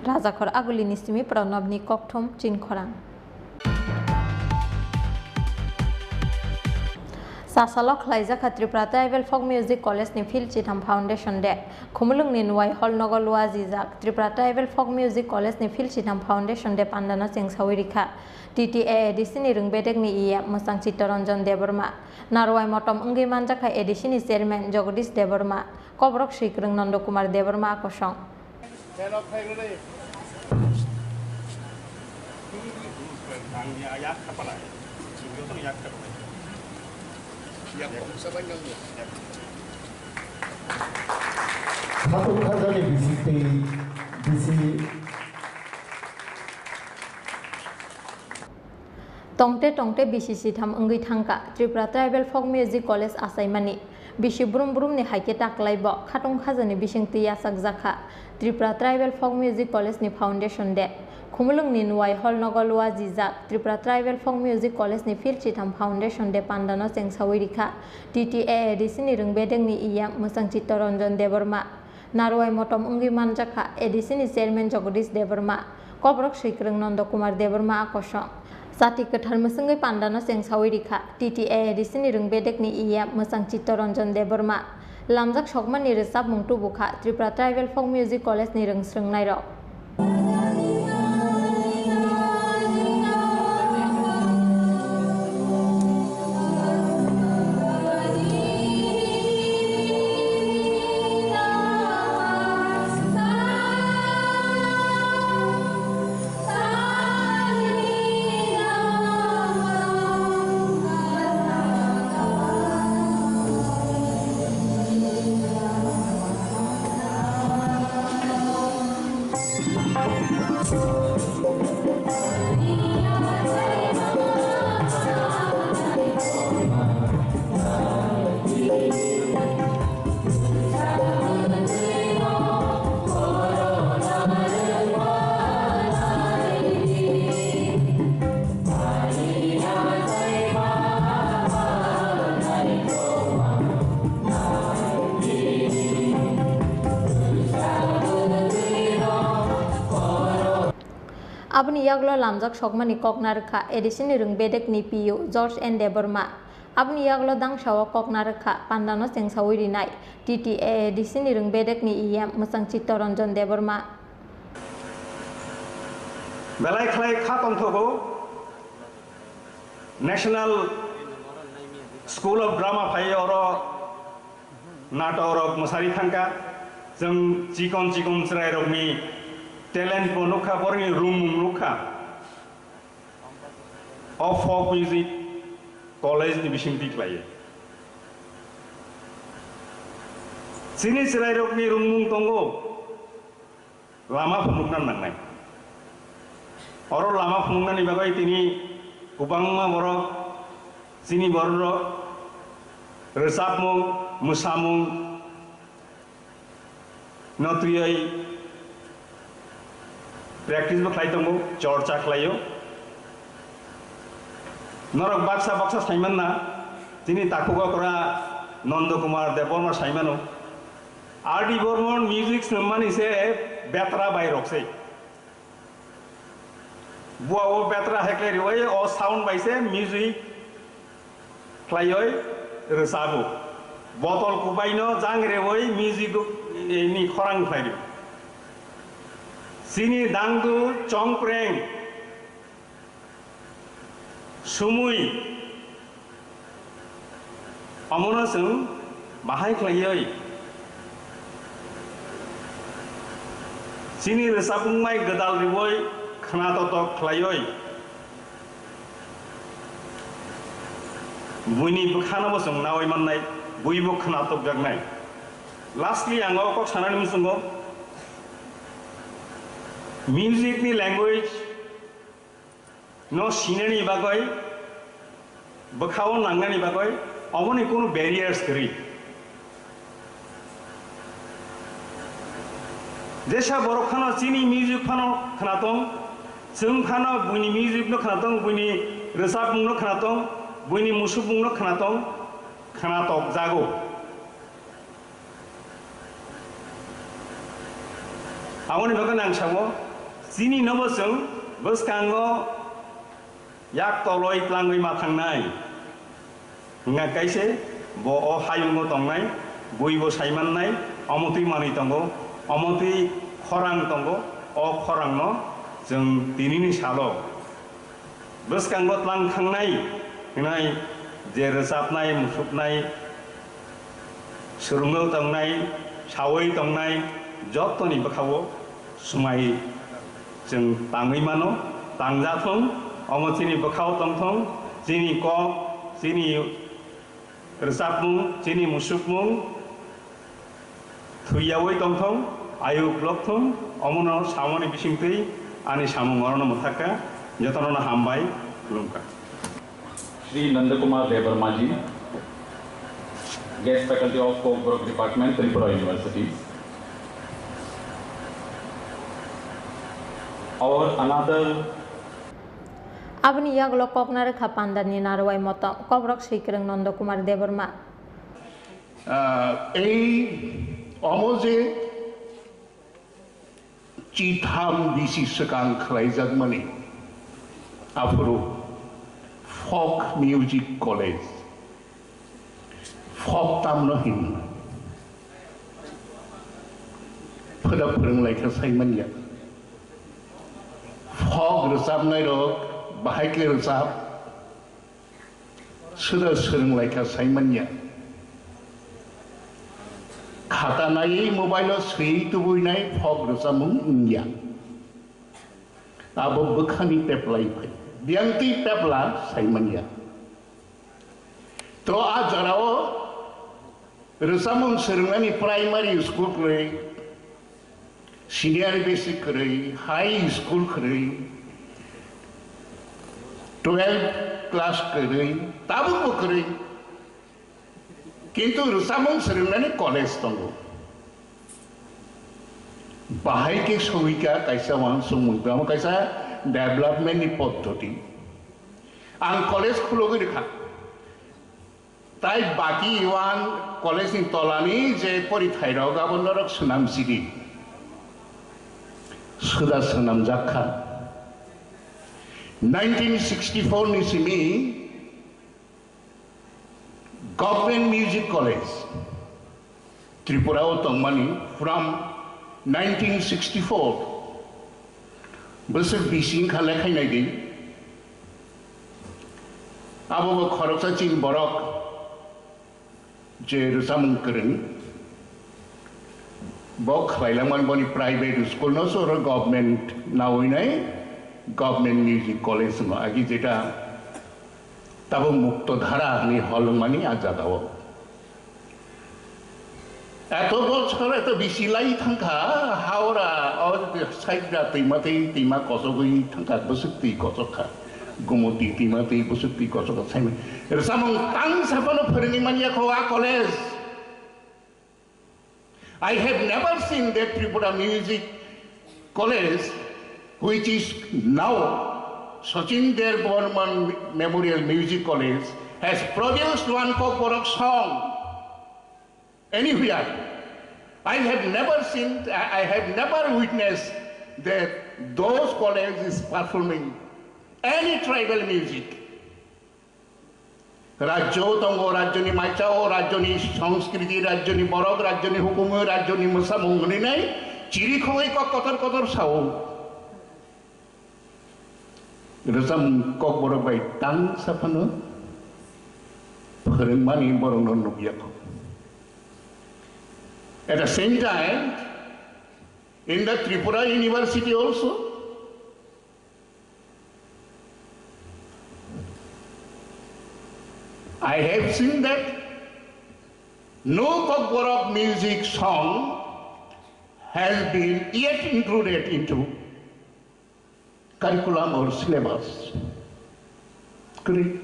Rajakhor Agulini simi Pranabni kokthum chinkhorang. Sasalo khwlaijakha Tripura Tribal Folk Music College ni Phil Chitham Foundation Day. Khumulwngni Nuwai Hall nogo luajijak Tripura Tribal Folk Music College ni Phil Chitham Foundation Day pandano chengsawi rikha. T T A A D C ni rwng bedekni E M Mwchang Chittaranjan Debbarma, Narwai motom wngwi manjakha A D C ni chairman Jagadish Debbarma, koborok swikwrwng Nanda Kumar Debbarma a kosong. Khatung khajani bisingtwi bisi. Tongte tongte bisi sitham wngwi thangkha Tripura Tribal Folk Music College achaimani. Bisi brum brumni hai khe taklai bo khatung khajani bisingtwi yachakjakha Tripura Tribal Folk Music College ni Foundation Day. Khumulwngni Nuwai Hall nogo luajijak Tripura Tribal Folk Music College ni Phil Chitham Foundation Day pandano chengsawi rikha T T A A D C ni rwng bedekni E M Mwchang Chittaranjan Debbarma. Narwai motom wngwi manjakha A D C ni chairman Jagadish Debbarma, koborok swikwrwng Nanda Kumar Debbarma a kosong. Chati kwthar mwswngwi pandano chengsawi rikha T T A A D C ni rwng bedekni E M Mwchang Chittaranjan Debbarma. Lamjak sokmani rwchapmung tubukha Tripura Tribal Folk Music College ni rwng swrwngnairok. Aboni yagulo lamjak sokmani kok narwkha A D C ni rwng bedekni P U George N Debbarma. Aboni yagulo dangsao kok narwkha pandano chengsawi rinai T T A A D C ni rwng bedekni E M Mwchang Chittaranjan Debbarma. Belai khlai kha tongthogo National School of Drama phai oro natok rok mwsari thangkha. Chwng chikon chikon chwrai rokni talent bo nukha, borokni rwngmung nukha. O folk music college ni bising twi khlaiwi. Chini chwrairokni rwngmung tongo, lama phunukna nangnai. Oro lama phunuknani bagwi tini kwbangma borok chini bororok rwchapmung, mwsamung no twiwi practice bo khlai tongo, chorcha khlaio. Norok baksa baksa saimanna, chini takhuk okra Nondo Kumar Debbarma saimano, R D Burman music swrwngmani se betra bai rok se. Bua o betra heklai riwi o sound bai se music khlaiwi rwchabo. Botol kubaino jang rewi music ni khorang khlai rio. Chini dangdu chongpreng sumui omono chwng bahai khlaiwi chini rwchapmung mai gwdal riwi khna totok khlaiwi buini bwkhano bo chwng nawi mannai, buibo khna tokjaknai. Lastly, ang o kok sanani muchungo music ni language no sinani bagwi, bwkhao nangnani bagwi, omoni kunu barriers kwrwi. Jesa borok phano chini music phano khna tong, chwng phano buini music no khna tong, buini rwchapmung no khna tong, buini musukmung no khna tong, khna tok jago. Aboni bagwi ang sao, chini nobo chwng bwskango yak toloi tlangwi ma thangnai. Wngkha kaise bo o hayungo tongnai, buibo saimannai, omo twi manwi tongo, omo twi khorang tongo, o khorangno chwng tinini salo bwskango tlang thangnai hwnwi je rwchapnai, musuknai, swrwngwi tongnai, sawi tongnai, jottoni bwkhao swmai chwng tangwi mano, tangjathung, omo chini bwkhao tongthung, chini kok, chini rwchapmung, chini musukmung thwiyawi tongthung, ayuk lokthung, omono samani bisingtwi ani samung orono mwthakha, jotonono hambai, khulumkha. Shri Nandakumar Debbarma ji, Guest Faculty of Kokborok Department, Tripura University. Our another Aboni yagulo kokna rwkha pandani narwai motom, Kokborok swikwrwng Nondo Kumar Debbarma. Ah, ei omo je chitham bisi swkang khlaijakmani, aphuru folk music college, folk tamno hinwi phwrwng lai kha saimanya. Folk rwchapnai rok bahai khe rwchap, Suda swrwng lai kha saimanya. Khata naiwi mobile o swiwi tubuinai folk rwchapmung wngya. Abo bwkhani peplai phai. Biyangtwi pepla saimanya. To a jorao rwchapmung swrwngnani primary school kwrwi, senior basic kwrwi, high school kwrwi, twelve class kwrwi, tabukbo kwrwi. Kintu rwchapmung swrwngnani college tongo. Bahai khe sogwi kha kaisa uansukmung, tamo kaisa development ni poddoti. Ang college khulogwi rwkha. Tai baki uan college ni tolani je porithai rok abo norok swnam sidi. Suda swnamjak kha. Nineteen sixty-four ni simi Government Music College Tripura o tongmani from nineteen sixty-four. Bwswk bising kha lekhai nai di. Abo bo khoroksa chini borok je rwchapmung kwrwng. Bo khlailangmani boni private school no se oro government nawi nai government music college no agi jeta tabo mukto dhara ni hol wngmani a jaga o. Eto bochor eto bisi lai thangkha, Howrah, o side da twima twi twima kochogwi thangkha, bwswk twi kochokha. Gumoti twima twi bwswk twi kochokha saimani. Rwchapmung tang saphano phwrwngwi manya kho a college. I have never seen that Tripura Music College, which is now Sachin Debbarman Memorial Music College, has produced one Kokborok song anywhere. I have never seen, I I have never witnessed that those colleges performing any tribal music. Rajyo tongo, rajyoni maisao, rajyoni sanskriti, rajyoni borok, rajyoni hukumu, rajyoni mwsamung hwnwi nai chiri khogwi kok kotor kotor sao. Rwchapmung Kokborok bai tang saphano phwrwngmani borokno nukya kho. At the same time, in the Tripura University also, I have seen that no Kokborok music song has been yet included into curriculum or syllabus. Kwrwi.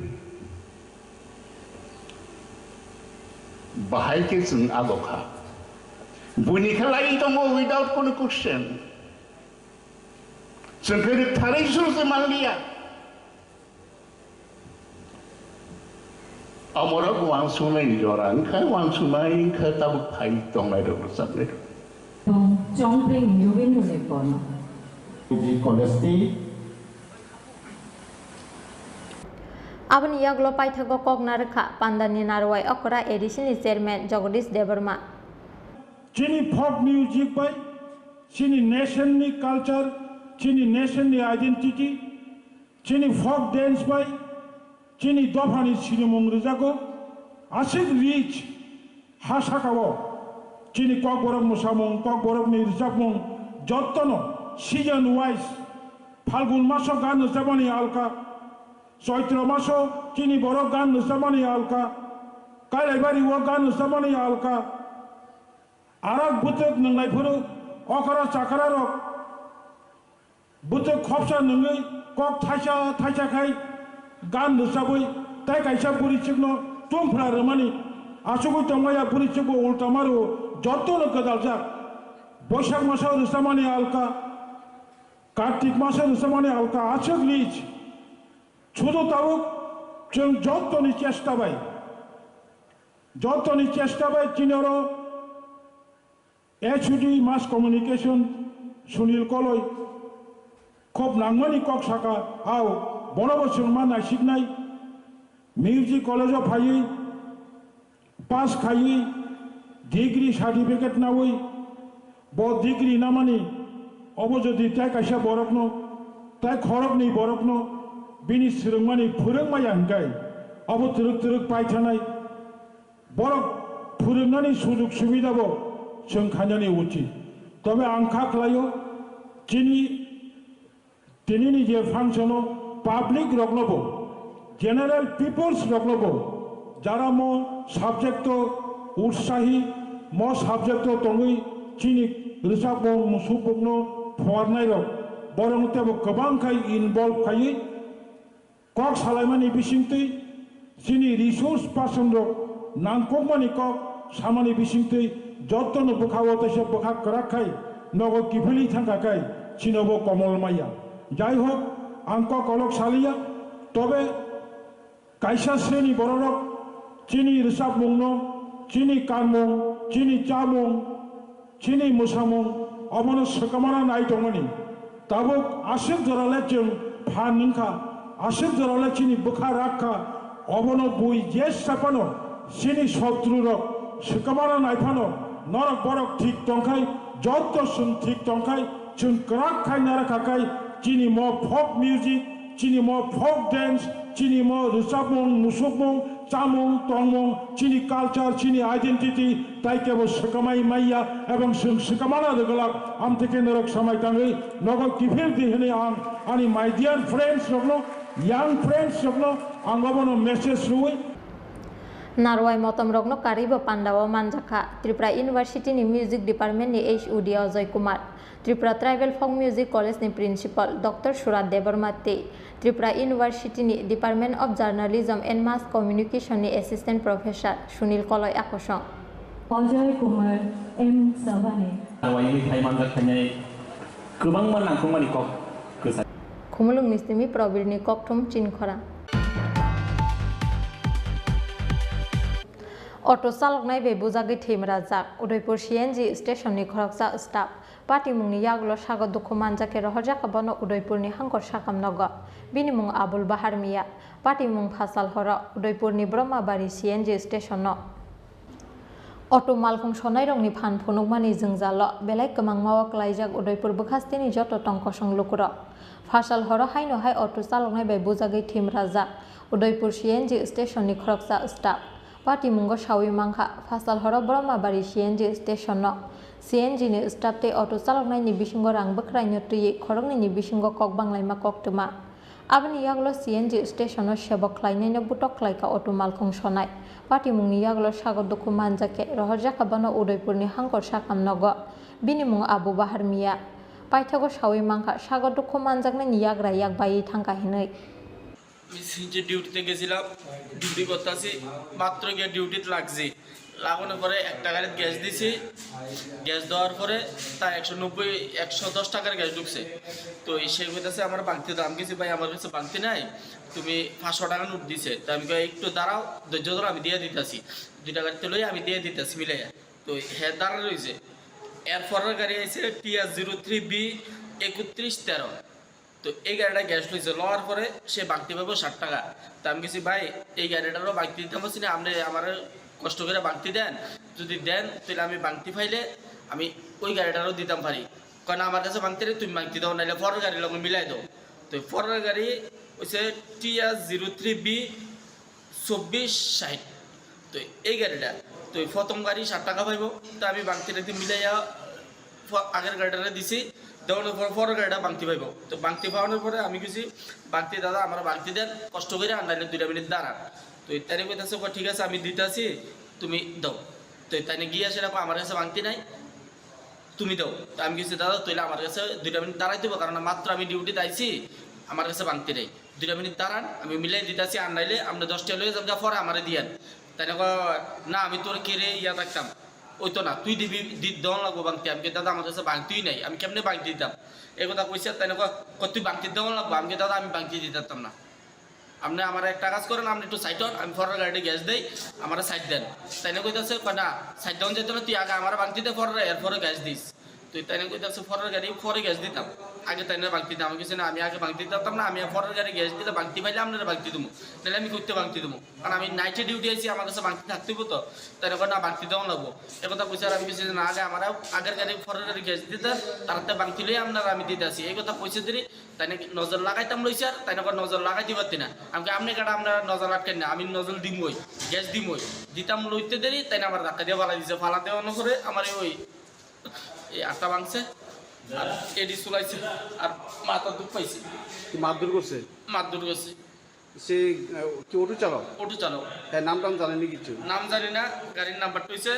Bahai khe chwng abo kha. Buini khe lai tongo without কোনো question. Chwng khe rwktharwi suru se manliya. Omorok uansuknaini jora wngkha, uansuknai wngkha tabuk phai tongnai rok rwchapnai rok. Chongpring Yubin Rune Kono. College ni. Aboni yagulo paithago kok narwkha Pandani Narwai Okra A D C ni chairman Jagadish Debbarma. Chini folk music bai chini nation ni culture, chini nation ni identity, chini folk dance bai chini dophani sinimung rwjago. Aswk rich ha sakao chini Kokborok mwsamung, Kokborokni rwchapmung jottono season wise, Phalgun maso gan rwchapmani alka, Choitro maso chini borok gan rwchapmani alka, Kailaibari o gan rwchapmani alka, arak bwtwk nwngnai phuru okra chakra rok bwtwk khopsa nwngwi kok thaisa thaisa khai gan rwchabwi tei kaisa bwrwichwkno tungphra rwmani achugwi tongmaya bwrwichwkbo ulta ma rwo, jotono gwdaljak. Boisak masa rwchamani alka, Kartik masa rwchamani alka, aswk rich. Sudu tabuk chwng jotoni chesta bai, jotoni chesta bai chini oro H O D Mass Communication Sunil Koloi khop nangmani kok saka, ao bonobo chwng ma naisiknai. Music college o phaiwi pass khaiwi degree certificate nawi bo degree namani obo jodi tai kaisa borokno, tai khoroknwi borokno bini swrwngmani phwrwngmaya hwnkhe obo twrwk twrwk paithanai. Borok phwrwngnani sujug subidabo chwng khainani uchit. Tobe ang kha khlaio, chini tinini je function-o public roknobo, general peoples roknobo, jara mo subject-o utsahi, mo subject-o tongwi chini rwchapmung musukmungno phuarnairok, borokno teibo kwbang khai involve khaiwi, kok salaimani bisingtwi chini resource person rok nangkukmani kok samani bisingtwi jotono bwkhao teisa bwkha kwrak khai nogo kiphilwi thangkha khai chinobo komol maya. Jai hok, ang kok kolok saliya, tobe kaisa sreni bororok chini rwchapmungno, chini kanmung, chini chamung, chini mwsamung obono swkamana nai tongmani. Tabuk aswk jorale chwng phan wngkha, aswk jorale chini bwkha rak kha, obono bui jesa phano chini sotru rok swkamana nai phano norok borok thik tongkhai, jotto chwng thik tongkhai, chwng kwrak khai narwkha khai chini mo folk music, chini mo folk dance, chini mo rwchapmung, musukmung, chamung, tongmung, chini culture, chini identity, tai kebo swkamai maiya, ebong chwng swkamana rwglak, amtwi khe norok samai tangwi nogo kiphil di hwnwi ang ani my dear friends rokno, young friends rokno ang obono message rwui. Narwai motomrokno karwibo pandao manjakha Tripura University ni Music Department ni H O D Ajoy Kumar, Tripura Tribal Folk Music College ni Principal Doctor Surat Debbarma tei Tripura University ni Department of Journalism and Mass Communication ni Assistant Professor Sunil Koloi Akosong. Ajoy Kumar M Savani. Narwai wngwi thai manjak khainai kwbangma nangkukmani kok kwchai. Khumulwng ni simi Probir ni kokthum Chinkhorang. Auto chaloknai bai bujagwi thwimrajak Udaipur C N G station ni khoroksa staff. Patimungni yagulo sago dukhu manjakhe rohorjakha bono Udaipurni hangkor sakam nogo. Bini mung Abul Bahar Miya. Patimung phasal horo Udaipurni Brahmabari C N G station-o. Auto malkhung sonairokni phan phunukmani jwngjalo belai kwmangma-o klaijak Udaipur bwkhasteni joto tongkosong lukurok. Phasal horo haino hai auto chaloknai bai bujagwi thwimrajak Udaipur C N G station-ni khoroksa staff. Patimungo sawi mankha, phasal horo Brahmabari C N G station-o C N G ni staff tei auto chaloknaini bisingo rang bwkhwraino twiwi khoroknwini bisingo kok banglaima koktwma. Aboni yagulo C N G station-o sebok khlainaino butok khlaikha auto malkhung sonai. Patimungni yagulo sago dukhu manjakhe rohorjakha bono Udaipurni hangkor sakam nogo. Bini mung Abu Bahar Miya. Paithago sawi mankha, sago dukhu manjaknaini yagra yak baiwi thangkha hinwi. আমি সিএনজি ডিউটিতে গেছিলাম, ডিউটি করতেছি, মাত্র গিয়ে ডিউটিত লাগছি। লাগানোর পরে একটা গাড়িতে গ্যাস দিছি, গ্যাস দেওয়ার পরে তার একশো নব্বই, একশো দশ টাকার গ্যাস ঢুকছে। তো এই সে কইতাছে আমার ভাঙতি দাও। আমি গেছি, "ভাই, আমার কাছে ভাঙতি নাই, তুমি পাঁচশো টাকা নোট দিছে।" তো আমি কই, "একটু দাঁড়াও, ধৈর্য ধরো, আমি দিয়ে দিতেছি, দুই টাকার তেলই আমি দিয়ে দিতেছি মিলাইয়া।" তো হে দাঁড়া রয়েছে। এরপরের গাড়ি আইছে টিআর জিরো থ্রি বি একত্রিশ তেরো। তো এই গাড়িটা গ্যাস লইছে, লওয়ার পরে সে বাংতি পাইবো ষাট টাকা। তো আমি গেছি, "ভাই, এই গাড়িটারও বাংতি দিতাম পারছি না, আপনি আমার কষ্ট করে বাংতি দেন, যদি দেন তাহলে আমি বাংতি পাইলে আমি ওই গাড়িটারও দিতাম পারি।" কয়, "না, আমার কাছে বাংতি নেই, তুমি বাংতি দাও, নাইলে পরের গাড়ির লগে মিলাই দাও।" তো পরের গাড়ি হচ্ছে টিআর জিরো থ্রি বি চব্বিশ ষাট। তো এই গাড়িটা, তো এই প্রথম গাড়ি ষাট টাকা পাইবো, তো আমি বাংতি টাংতি মিলাইয়া ফ-, আগের গাড়িটারে দিছি, দেওয়ানোর পর পরের গাড়িটা বাংতি পাইবো। তো বাংতি পাওয়ানোর পরে আমি কিছু বাংতি, "দাদা, আমার বাংতি দেন, কষ্ট করে, আর নাইলে দুইটা মিনিট দাঁড়ান।" তো তাইরে কইতাছে, "ও ঠিক আছে, আমি দিতাছি, তুমি দাও।" তো তাইনে গিয়া সেটা কয়, "আমার কাছে বাংতি নাই, তুমি দাও।" তো আমি কিছু, "দাদা, তাইলে আমার কাছে দুইটা মিনিট দাঁড়াই দিবো, কারণ মাত্র আমি ডিউটিতে আইছি, আমার কাছে বাংতি নেই।" দুইটা মিনিট দাঁড়ান, আমি মিলাই দিতাছি, আর নাইলে আপনি দশটা লয়ে যান, পরে আমারে দিয়েন। তাই না কয়, "না, আমি তোর কেড়ে ইয়া রাখতাম, ওই তো না, তুই দিবি, দি-, দেওয়ান লাগবো বাংতি।" আমি কি, "দাদা, আমার কাছে বাংতিই নাই, আমি কেমনে বাংতি দিতাম?" এই কথা কইছে। তাই না কয়, কয়, "তুই বাংতি দেওয়ান লাগবো।" আমি কি, "দাদা, আমি বাংতি দিতাম না, আপনি আমার একটা কাজ করেন, আপনি একটু সাইড হন, আমি পরের গাড়িতে গ্যাস দেই, আমার সাইড দেন।" তাই না কইতাছে, কয়, "না, সাইড দেওয়ান যেত না, তুই আগে আমার বাংতি দে, পরে এরপরে গ্যাস দিস।" তো তাই না কইতাছে, "পরের গাড়ি পরে গ্যাস দিতাম, আগে তাই না বাংতি দিতাম।" আমি কিছু না, "আমি আগে বাংতি দিতাম না, আমি পরের গাড়ি গ্যাস দিলে বাংতি পাইলে আপনারা বাংতি দেবো, নাহলে আমি করতে বাংতি দেবো, কারণ আমি নাইটে ডিউটি আছি, আমার কাছে বাংতি থাকতে হইবো তো।" তাই না কয়, "না, বাংতি দেওয়া লাগবো।" এ কথা কইছে। আর আমি কিছু না, আগে আমার আগের গাড়ি পরের গাড়ি গ্যাস দিতে, তারাতে বাংতি লই আপনারা আমি দিতে আসি, এই কথা কইছে দিলি। তাই নাকি নজর লাগাইতাম লইছে, আর তাই না কয়, "নজর লাগাই দিবার তে না।" আমি কই, "আপনি কেটা আপনারা নজর আটকেন না, আমি নজর দিমই, গ্যাস দিমই।" দিতাম লইতে দেরি, তাই না আমার ধাক্কা দিয়ে ফালাই দিছে। ফালা দেওয়ানোর পরে আমার এই ওই এই আটটা ভাঙছে, আর এডি চুলাইছে, আর মাথার দুখ পাইছে। কি মারধর করছে? মারধর করছে। সে, আহ, কি অটো চালক? অটো চালক। হ্যাঁ, নাম টাম জানেননি কিছু? নাম জানি না, গাড়ির নাম্বারটা হইছে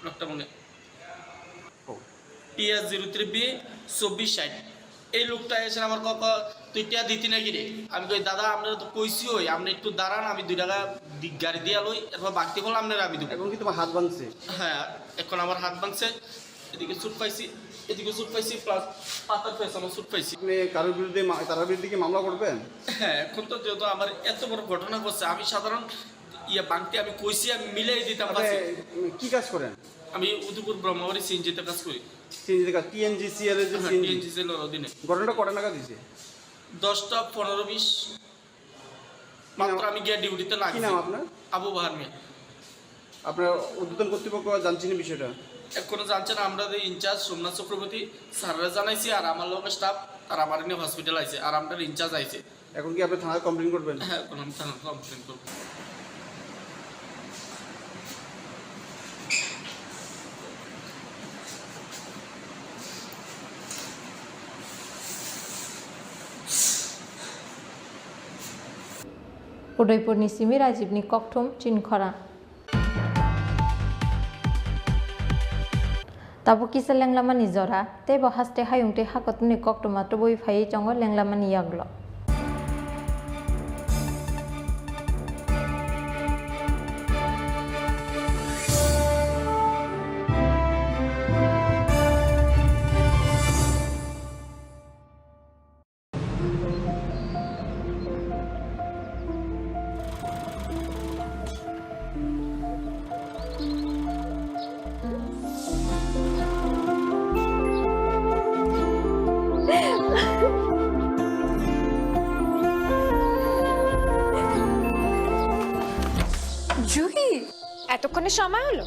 লোকটা মনে ও। টিএস জিরো থ্রি বি চব্বিশ ষাট। এই লোকটা এসে আমার ক-, ক-, "তুই টিয়া দিতি নাকি রে?" আমি কই, "দাদা, আপনারা তো কইছি ওই, আপনি একটু দাঁড়ান, আমি দুই টাকা দি-, গাড়ি দিয়া লই, এরপর বাড়তি বলে আপনারা আমি দেবো।" এখন কি তোমার হাত ভাঙছে? হ্যাঁ, এখন আমার হাত ভাঙছে, এদিকে চুট পাইছি, এদিকে চুট পাইছি, প্লাস পাতার পেছনে চুট পাইছি। আপনি কারোর বিরুদ্ধে মা-, তার বিরুদ্ধে কি মামলা করবেন? হ্যাঁ, এখন তো যেহেতু আমার এত বড় ঘটনা ঘটছে, আমি সাধারণ ইয়ে বাংতি আমি কইছি, আমি মিলাই দিতাম আপনি, পারছি। উম, কি কাজ করেন? আমি উদয়পুর ব্রহ্মাবাড়ি সিএনজিতে কাজ করি। সিএনজিতে কাজ, টিএনজিসিএল এর যে হ্যাঁ, সিএনজি। টিএনজিসিএল এর অধীনে। ঘটনাটা কটা নাগাদ হয়েছে? দশটা পনেরো বিশ। কি নাম? মাত্র আমি গিয়া ডিউটিতে কি লাগছি। নাম আপনার? আবু বাহার মিয়া। আপনার ঊর্ধ্বতন কর্তৃপক্ষ জানছেন এই বিষয়টা? এখনো জানছে না, আমরা যে ইনচার্জ সোমনাথ চক্রবর্তী স্যাররা জানাইছি, আর আমার লগে স্টাফ, আর আমার এনে হসপিটাল আইছে, আর আমরা ইনচার্জ আইছে। এখন কি আপনি থানায় কমপ্লেন করবেন? হ্যাঁ, এখন আমি থানায় কমপ্লেন করবো। Udaipurni simi Rajibni kokthum chini khorang. Tabuk kisa lenglamani jora, teibo haste hayung tei hakotorni koktwma tubui phaiwi tongo lenglamani yagulo. Juhi, এতক্ষণে সময় হলো?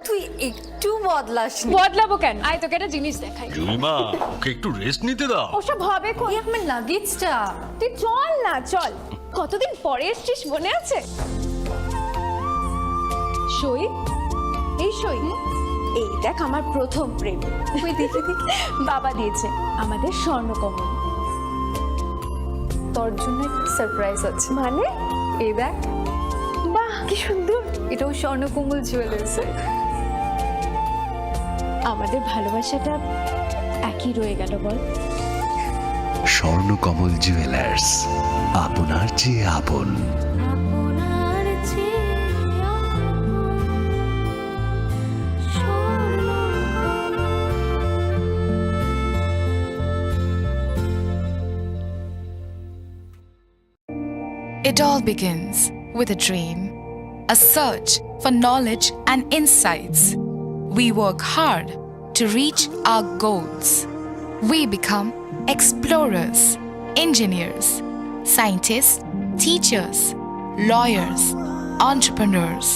তুই একটু বদলাসনি। বদলাবো কেন? আয়, তোকে একটা জিনিস দেখাই। জুলিমা, ওকে একটু রেস্ট নিতে দাও। ওসব হবে কোন? এই আমার লাগেজটা। তুই চল না, চল। কতদিন পরে এসছিস, মনে আছে? সই, এই সই। এই দেখ, আমার প্রথম প্রেম। ওই দেখে দেখে বাবা দিয়েছে আমাদের স্বর্ণকমল। তোর জন্য একটা সারপ্রাইজ আছে। মানে? এই দেখ। বাহ, কি সুন্দর। এটাও স্বর্ণকমল জুয়েলার্সের। আমাদের ভালোবাসাটা একই রয়ে গেল, বল? স্বর্ণকমল জুয়েলার্স, আপনার চেয়ে আপন। It all begins with a dream, a search for knowledge and insights. We work hard to reach our goals. We become explorers, engineers, scientists, teachers, lawyers, entrepreneurs,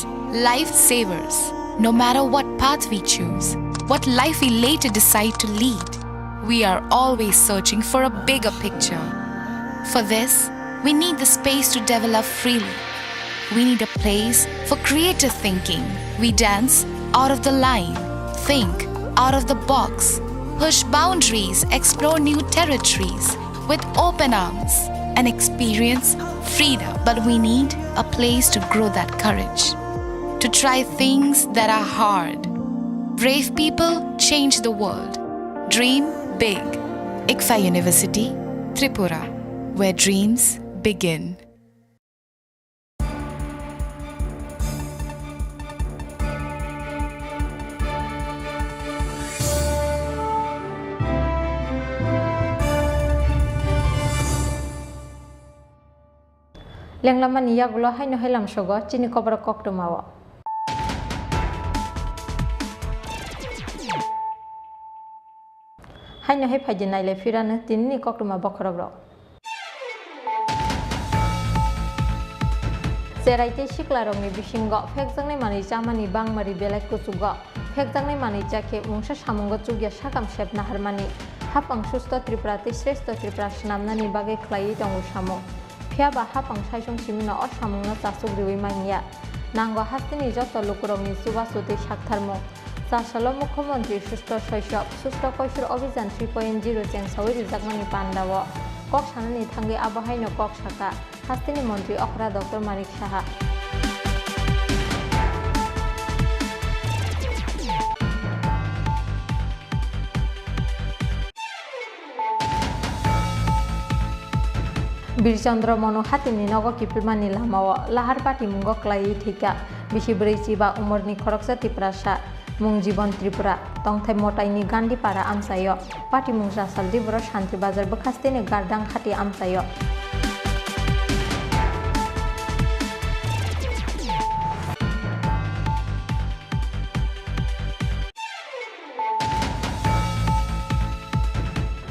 lifesavers. No matter what path we choose, what life we later decide to lead, we are always searching for a bigger picture. For this, we need the space to develop freely. We need a place for creative thinking. We dance out of the line, think out of the box, push boundaries, explore new territories with open arms, and experience freedom. But we need a place to grow that courage, to try things that are hard. Brave people change the world. Dream big. ICFAI University, Tripura, where dreams begin. Lenglamani yagulo haino hai lamsogo chini koborok koktwmao. Haino hai phaidi nailai phirano tinini koktwma bokhorokrok. Cherai tei siklarokni bisingo phekjaknai manwi chamani bangmari belai kuchugo. Phekjaknai manwi chakhe mungsa samungo chukya sakam sep naharmani. Hapang Susto Tripura tei Sresto Tripura swnamnani bagwi khlaiwi tongo samung. Phiya ba hapang saisong simino o samungno chasuk riwi manya. Nango hasteni joto lukurokni chubachu tei saktharmung. Chasalo Mukhyamantri Susto Soisok, Susto Koisor Obhijan three point zero chengsawi rijakmani pandao kok sanani thangwi abo haino kok saka hasteni montri okra Doctor Manik Saha. Birchandra Monu hatini nogo kiphilmani lamao lahar patimungo klaiwi thwikha bisi bwrwi chiba umorni khoroksa Tiprasa, mung Jibon Tripura, tongthai Motaini Gandhipara amchaio. Patimung Chasal Diboro Santri Bazar bwkhasteni Gardang Khati amchaio.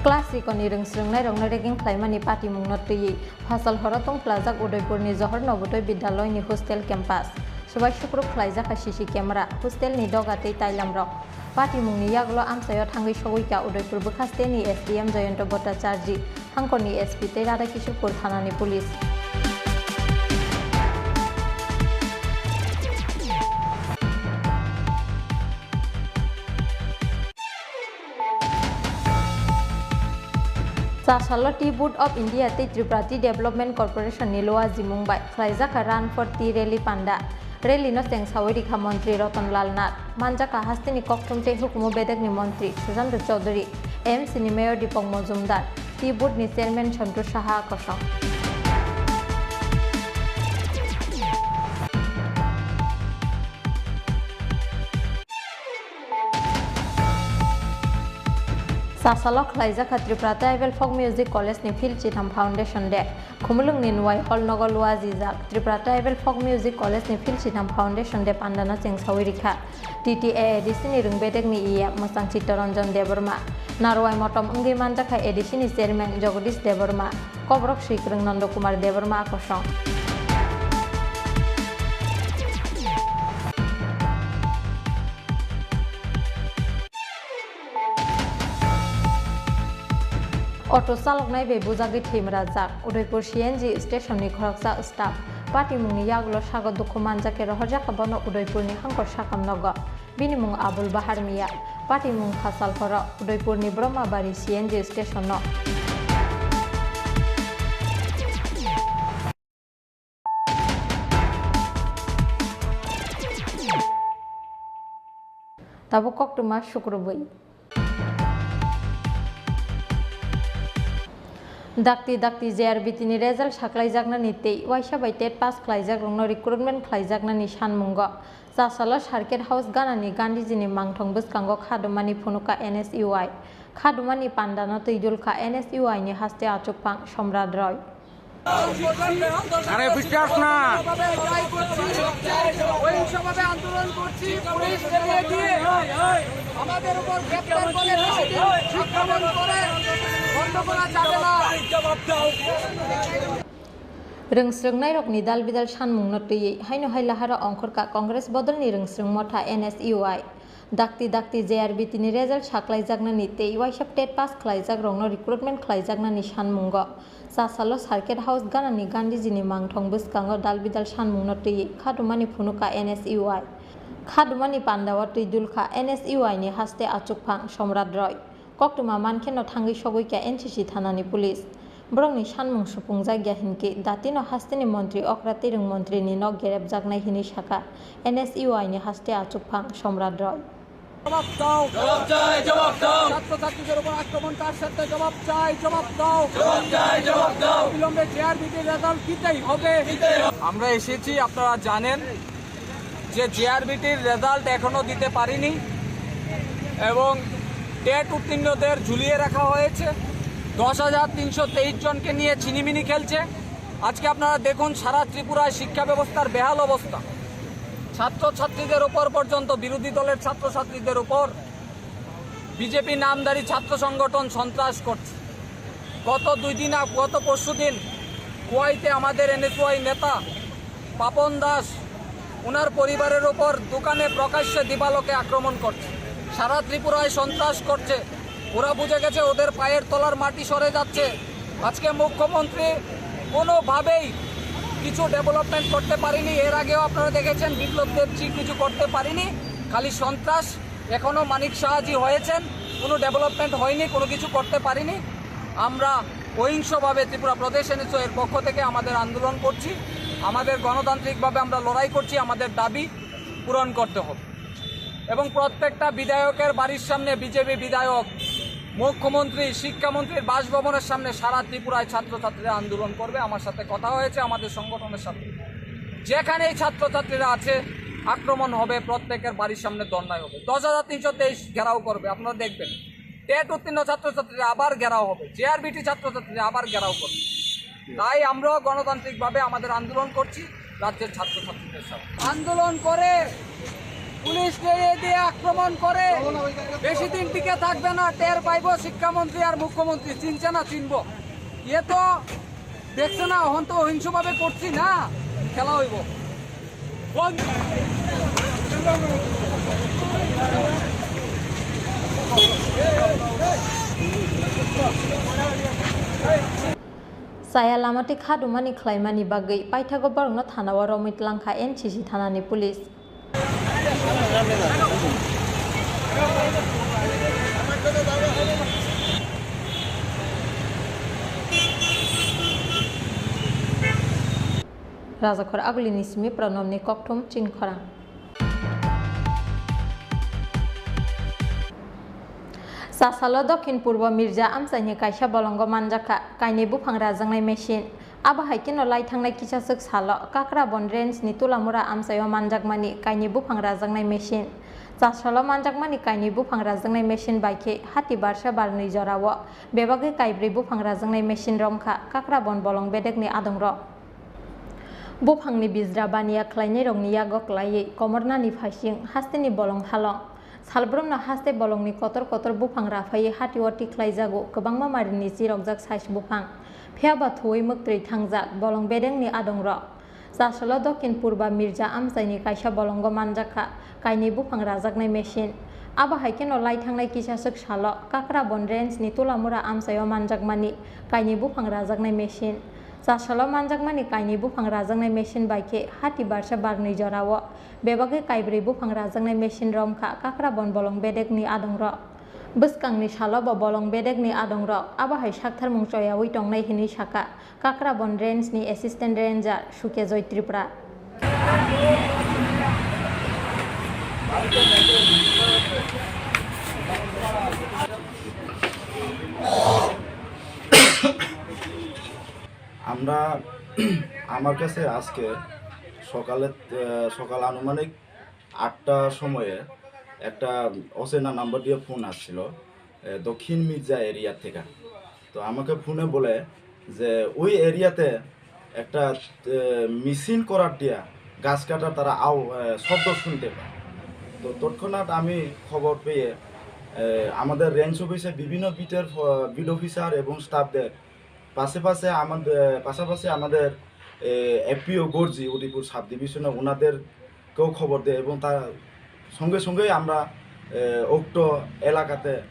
Class sikoni rwngsrwngnairokno ragging khlaimani patimungno twiwi phasal horo tongphlajak Udaipurni Johor Nobodoi Bidyaloyni hostel campus. Swbai sukruk khlaijak kha C C camera, hostelni doga tei tailamrok. Patimungni yagulo amchaio thangwi sogwi kha Udaipur bwkhasteni S D M Jayanta Bhattacharjee. Hangkorni S P tei Radha Kishorpur thanani police. Chasalo Tea Board of India tei Tripura Tea Development Corporation ni luajimung bai khlaijak Run for Tea Rally panda. Rally no chengsawi rikha Montri Ratan Lal Nath. Manjaka hasteni kokthum tei hukumu bedekni Montri Sushanta Chowdhury, A M C ni Mayor Deepak Majumdar, Tea Board ni Chairman Santosh Saha kosong. Chasalo khlaijak kha Tripura Tribal Folk Music College ni Phil Chitham Foundation Day. Khumulwng ni Nwai Hall nogo luajijak Tripura Tribal Folk Music College ni Phil Chitham Foundation Day panda no chengsawi rikha. T T A A D C ni rwng bedek ni E M mwchang Chittaranjan Debbarma. Narwai motom wngwi manjak kha A D C ni Chairman Jagadish Debbarma. Koborok swi kwrwng Nanda Kumar Debbarma kosong. Auto chaloknai bai bujagwi thwimrajak Udaipur C N G station ni khoroksa staff. Patimungni yagulo sago dukhu manjakhe rohorjakha bono Udaipur ni Hangkor sakam nogo. Bini mung Abul Bahar Miya. Patimung Khasal horo Udaipur ni Brahmabari C N G station no. Tabuk koktwma sukrubwi. Dakti dakti J R B T ni result saklaijaknani tei waisa bai tet pass khlaijakrokno recruitment khlaijaknani sanmungo Chasalo Circuit House ganani Gandhiji ni mangthong bwskango khadumani phunukha N S U I. Khadumani pandano twi dulkha N S U I ni haste achukphang Somrat Roy. আরে, বিশ্বাস না। অহিংসভাবে আন্দোলন করছি, পুলিশ রেডিয়ে দিয়ে আমাদের উপর গ্রেপ্তার করে বেশি দিন আক্রমণ করে বন্ধ করা যাবে না। Rwngsrwngnairokni dal bidal sanmungno twiwi haino hai laharo ongkhorkha Congress bodolni rwngsrwng motha N S U I. Dakti dakti J R B T ni result saklaijaknani tei waisa tet pass khlaijakrokno recruitment khlaijaknani sanmungo Chasalo Circuit House ganani Gandhiji ni mangthong bwskango dal bidal sanmungno twiwi khadumani phunukha N S U I. Khadumani pandao twi dulkha N S U I ni haste achukphang Somrat Roy. Koktwma mankheno thangwi sogwikha N C C thanani police. Borokni sanmung supungjak ya hinkhe datino hasteni montri okra tei rwng montrini nok gerepjaknai hinwi sakha N S U I ni haste achukphang Somrat Roy. জবাব দাও। জবাব চাই, জবাব দাও। ছাত্রছাত্রীদের উপর আক্রমণ কার সাথে? জবাব চাই, জবাব দাও। জবাব চাই, জবাব দাও। অবিলম্বে জেআরবিটির রেজাল্ট দিতেই হবে। আমরা এসেছি, আপনারা জানেন যে জেআরবিটির রেজাল্ট এখনো দিতে পারিনি এবং টেট উত্তীর্ণদের ঝুলিয়ে রাখা হয়েছে। দশ হাজার তিনশো তেইশ জনকে নিয়ে ছিনিমিনি খেলছে। আজকে আপনারা দেখুন, সারা ত্রিপুরায় শিক্ষা ব্যবস্থার বেহাল অবস্থা। ছাত্রছাত্রীদের উপর পর্যন্ত, বিরোধী দলের ছাত্রছাত্রীদের উপর বিজেপি নামধারী ছাত্র সংগঠন সন্ত্রাস করছে। গত দুই দিন আগ-, গত পরশু দিন খোয়াইতে আমাদের এনএসওয়াই নেতা পাপন দাস, ওনার পরিবারের ওপর দোকানে প্রকাশ্যে দিবালোকে আক্রমণ করছে, সারা ত্রিপুরায় সন্ত্রাস করছে। ওরা বুঝে গেছে ওদের পায়ের তলার মাটি সরে যাচ্ছে। আজকে মুখ্যমন্ত্রী কোনোভাবেই কিছু ডেভেলপমেন্ট করতে পারেনি। এর আগেও আপনারা দেখেছেন বিপ্লব দেবজি কিছু করতে পারেনি, খালি সন্ত্রাস। এখনো মানিক সাহাজি হয়েছেন, কোনো ডেভেলপমেন্ট হয়নি, কোনো কিছু করতে পারিনি। আমরা অহিংসভাবে ত্রিপুরা প্রদেশ এনএসও এর পক্ষ থেকে আমাদের আন্দোলন করছি, আমাদের গণতান্ত্রিকভাবে আমরা লড়াই করছি, আমাদের দাবি পূরণ করতে হবে। এবং প্রত্যেকটা বিধায়কের বাড়ির সামনে, বিজেপি বিধায়ক, মুখ্যমন্ত্রী, শিক্ষামন্ত্রীর বাসভবনের সামনে সারা ত্রিপুরায় ছাত্রছাত্রীরা আন্দোলন করবে। আমার সাথে কথা হয়েছে আমাদের সংগঠনের সাথে, যেখানেই ছাত্রছাত্রীরা আছে আক্রমণ হবে, প্রত্যেকের বাড়ির সামনে ধর্ণায় হবে। দশ হাজার তিনশো তেইশ ঘেরাও করবে, আপনারা দেখবেন। টেট উত্তীর্ণ ছাত্রছাত্রীরা আবার ঘেরাও হবে, জেআরবিটি ছাত্রছাত্রীরা আবার ঘেরাও করবে। তাই আমরাও গণতান্ত্রিকভাবে আমাদের আন্দোলন করছি রাজ্যের ছাত্রছাত্রীদের সাথে। আন্দোলন করে পুলিশ রেডি দিয়ে আক্রমণ করে বেশি দিন টিকে থাকবে না। টের পাইবো শিক্ষামন্ত্রী আর মুখ্যমন্ত্রী, চিনছে না চিনবো। ইয়ে তো দেখছে না, এখন তো অহিংসভাবে করছি না, খেলা হইব। Chaya lama tei khadumani khlaimani bagwi paithago borokno thanao romwi tlangkha N C C thanani police. Rajakhor Agulini simi Pranobni kokthum chini khorang. Chasalo Dokhin Purbo Mirja amchaini kaisa bolongo manjakha kainwi buphang rajaknai machine. Abo hai kheno lai thangnai kisaswk salo Kakrabon range ni Tulamura amchaio manjakmani kainwi buphang rajaknai machine. Chasalo manjakmani kainwi buphang rajaknai machine bai khe hati barsa barnwi jorao bebagwi kaibrwi buphang rajaknai machine romkha Kakrabon bolong bedekni adongrok. Buphangni bijra baniya khlainairokni yago klaiwi komornani phaising hasteni bolong halong. Salbrumno haste bolongni kotor kotor buphang raphaiwi hatio tikhlaijago kwbangma marini chirokjak sais buphang. Phiyaba thuwi mwktwi thangjak bolong bedengni adongrok. Chasalo Dokhin Purba Mirja amchaini kaisa bolongo manjakha kainwi buphang rajaknai machine. Abo hai kheno lai thangnai kisaswk salo Kakrabon range ni Tulamura amchaio manjakmani kainwi buphang rajaknai machine. Chasalo manjakmani kainwi buphang rajaknai machine bai khe hati barsa barnwi jorao bebagwi kaibrwi buphang rajaknai machine romkha Kakrabon bolong bedekni adongrok. Bwskangni salo bo bolong bedekni adongrok abo hai saktharmung choyawi tongnai hinwi sakha Kakrabon range ni assistant ranger Sukejoy Tripura. আমরা আমার কাছে আজকে সকালে আহ, সকাল আনুমানিক আটটার সময়ে একটা অচেনা নাম্বার দিয়ে ফোন আসছিল আহ, দক্ষিণ মির্জা এরিয়া থেকে। তো আমাকে ফোনে বলে যে ওই এরিয়াতে একটা আহ, মেশিন করার দিয়া গাছ কাটা তারা আও আহ, শব্দ শুনতে পায়। তো তৎক্ষণাৎ আমি খবর পেয়ে আহ, আমাদের রেঞ্জ অফিসে বিভিন্ন বিটের ফ- বিট অফিসার এবং স্টাফদের পাশে পাশে আমাদের পাশাপাশি আমাদের এফপিও গর্জি উদয়পুর সাব ডিভিশনে ওনাদেরকেও খবর দেয় এবং তার সঙ্গে সঙ্গেই আমরা আহ, উক্ত এলাকাতে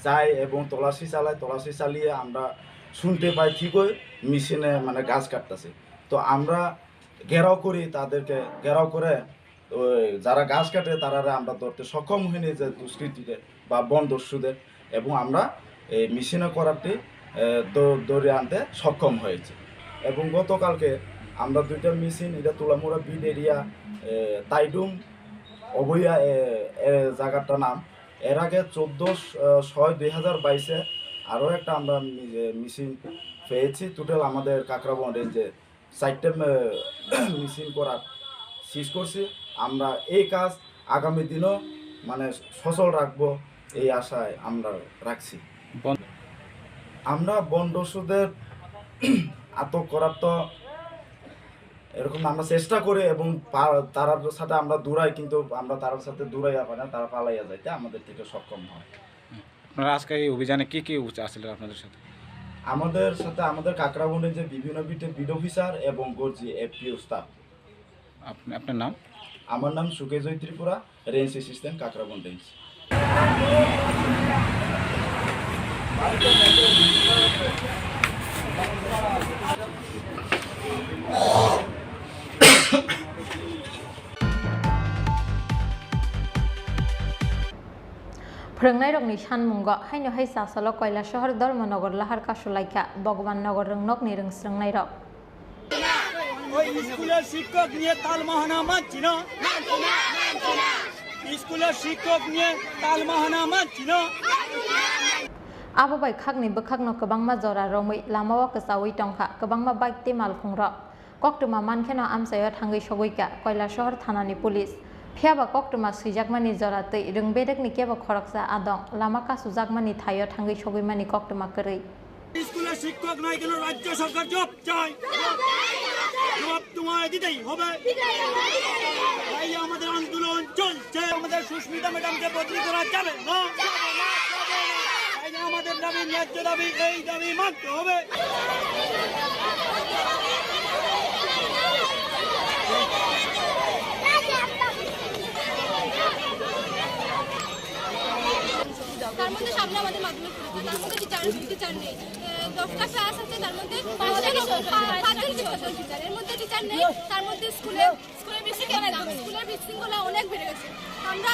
যাই এবং তল্লাশি চালাই। তল্লাশি চালিয়ে আমরা শুনতে পাই ঠিকই মেশিনে মানে গাছ কাটতেছে। তো আমরা ঘেরাও করি, তাদেরকে ঘেরাও করে ওই যারা গাছ কাটে তারারে আমরা ধরতে সক্ষম হইনি যে দুষ্কৃতীদের বা বন দস্যুদের, এবং আমরা এই মেশিনে করারটি আহ, দ- ধরে আনতে সক্ষম হয়েছি। এবং গতকালকে আমরা দুইটা মেশিন, এটা তুলামুড়া বিট এরিয়া, আহ, তাইডুম অবইয়া এ, এ জায়গাটার নাম। এর আগে চোদ্দ ছয় দুই হাজার বাইশে আরও একটা আমরা মি- মেশিন পেয়েছি। টোটাল আমাদের কাকরাবন রেঞ্জে চারটে মে- মেশিন করার সিজ করছি। আমরা এই কাজ আগামী দিনও মানে সচল রাখবো, এই আশায় আমরা রাখছি। বন- আমরা বন দস্যুদের আটক করার তো এরকম আমরা চেষ্টা করি এবং পা- তারার সাথে আমরা দৌড়াই, কিন্তু আমরা তারার সাথে দৌড়াইয়া পাই না, তারা পালাইয়া যাইতে আমাদের থেকে সক্ষম হয়। আপনারা আজকে এই অভিযানে কি কি উচ- আসলে আপনাদের সাথে? আমাদের সাথে আমাদের কাকরাবনের যে বিভিন্ন বিটে বিট অফিসার এবং গর্জি এফপিও স্টাফ। আপনি আপনার নাম? আমার নাম সুকেজয় Tripura, range assistant, Kakraban range. Phwrwngnairokni sanmungo haino hai chasalo Koilasohor Dharmanagar lahar kasulaikha Bhagwan Nagar rwngnokni rwngsrwngnairok. ওই স্কুলের শিক্ষক নিয়ে তাল বাহানা মানছি না। স্কুলের শিক্ষক নিয়ে তাল বাহানা মানছি না। Abo bai khakni bwkhakno kwbangma jora romwi lamao kwchaui tongkha kwbangma bike tei malkhungrok. Koktwma mankheno amchaio thangwi sogwikha Koilasohor thanani police. Phiyaba koktwma swijakmani jora twi rwng bedekni kebo khoroksa adong lama kasujakmani thaio thangwi sogwimani koktwma kwrwi. স্কুলের শিক্ষক নয় কেন রাজ্য সরকার জবাব চাই। জবাব তোমায় দিতেই হবে। তাই আমাদের আন্দোলন চলছে। আমাদের সুস্মিতা ম্যাডামকে বদলি করা যাবে না। তাই আমাদের দাবি, ন্যায্য দাবি, এই দাবি মানতে হবে। তার মধ্যে সামনে আমাদের মাধ্যমিক পরীক্ষা, তার মধ্যে টিচার টিচার নেই। এ, দশটা ক্লাস আছে, তার মধ্যে পাঁচজন পাঁচজন টিচার, এর মধ্যে টিচার নেই। তার মধ্যে স্কুলে স্কুলের বিশৃঙ্খলা, স্কুলের বিশৃঙ্খলা অনেক বেড়ে গেছে। আমরা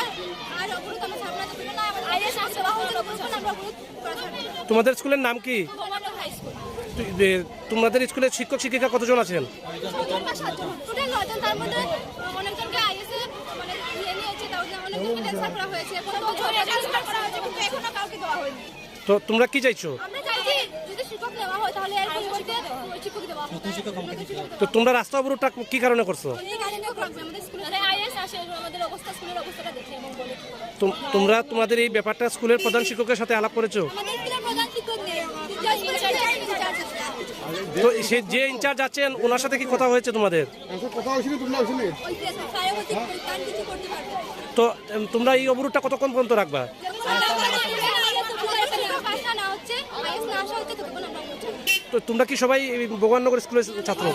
আর অবরোধ আমরা ছাড়বো না, যতক্ষণ না আমাদের আইএস আসে বা হচ্ছে ততক্ষণ আমরা অবরোধ করা ছাড়বো না। তোমাদের স্কুলের নাম কি? Commando high school. তুই, এ, তোমাদের স্কুলে শিক্ষক শিক্ষিকা কতজন আছেন? টোটাল নয়জন, তার মধ্যে অনেকজনকে আইএসএ মানে ইয়ে নিয়ে হচ্ছে, তাও অনেকজনকে ট্রান্সফার করা হয়েছে, কোনো ট্রান্সফার করা হয়েছে, কিন্তু এখনো কাউকে দেওয়া হয়নি। তো তোমরা কি চাইছো? আমরা চাইছি যদি শিক্ষক নেওয়া হয়, তাহলে এর পরিবর্তে শিক্ষক দেওয়া হবে। তো তোমরা রাস্তা অবরোধটা কি কারণে করছো? এই কারণে লাগবে, আমাদের স্কুলে আইএস আসে, আমাদের অবস্থা, স্কুলের অবস্থাটা দেখে এবং বলে। তোম-, তোমরা তোমাদের এই ব্যাপারটা স্কুলের প্রধান শিক্ষকের সাথে আলাপ করেছো? আমাদের স্কুলের প্রধান শিক্ষক নেই। তো সে যে ইনচার্জ আছেন, ওনার সাথে কি কথা হয়েছে তোমাদের? এখন কথা হয়েছিল, তোমরা আসলে ওই যে স্যার বলছে, তার কিছু করতে পারবে না। তো, এম, তোমরা এই অবরোধটা কতক্ষণ পর্যন্ত রাখবা? যেমন আমরা আইএস না হচ্ছে, আইএস না আসা হচ্ছে, ততক্ষণ আমরা অবরোধ চালিয়ে যাবো। তো তোমরা কি সবাই এই ভগবাননগর স্কুলের ছাত্র?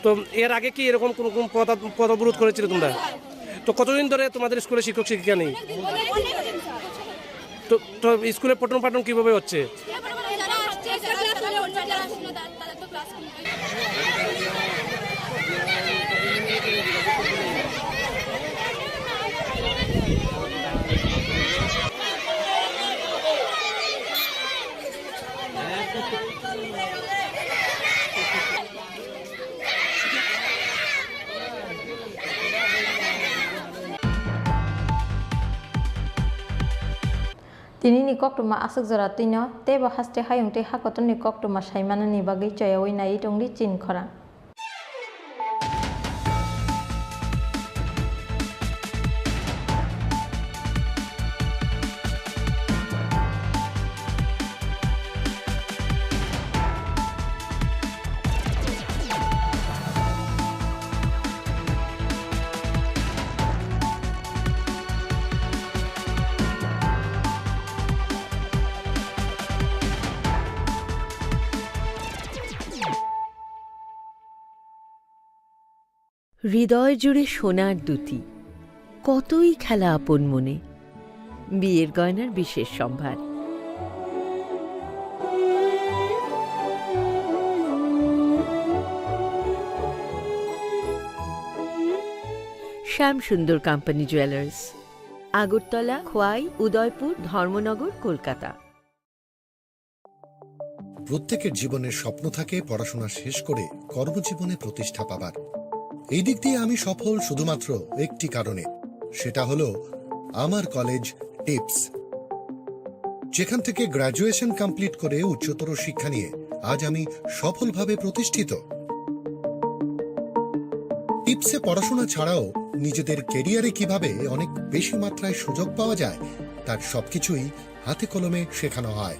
তো এর আগে কি এরকম কোনো, কোনো পথ, পথ অবরোধ করেছিলে তোমরা? তো কতদিন ধরে তোমাদের স্কুলে শিক্ষক শিক্ষিকা নেই? তো, তো স্কুলে পঠন পাঠন কিভাবে হচ্ছে? Tini ni koktwma aswk jora twino, teibo haste hayung tei hakotor ni koktwma sai manani bagwi choyaui naiwi tongdi chini khorang. হৃদয় জুড়ে সোনার দুতি, কতই খেলা আপন মনে। বিয়ের গয়নার বিশেষ সম্ভার। শ্যাম সুন্দর কোম্পানি জুয়েলার্স, আগরতলা, খোয়াই, উদয়পুর, ধর্মনগর, কলকাতা। প্রত্যেকের জীবনের স্বপ্ন থাকে পড়াশোনা শেষ করে কর্মজীবনে প্রতিষ্ঠা পাবার। এই দিক দিয়ে আমি সফল শুধুমাত্র একটি কারণে, সেটা হলো আমার কলেজ টিপস, যেখান থেকে গ্র্যাজুয়েশন কমপ্লিট করে উচ্চতর শিক্ষা নিয়ে আজ আমি সফলভাবে প্রতিষ্ঠিত। টিপসে পড়াশোনা ছাড়াও নিজেদের ক্যারিয়ারে কিভাবে অনেক বেশি মাত্রায় সুযোগ পাওয়া যায়, তার সবকিছুই হাতে কলমে শেখানো হয়।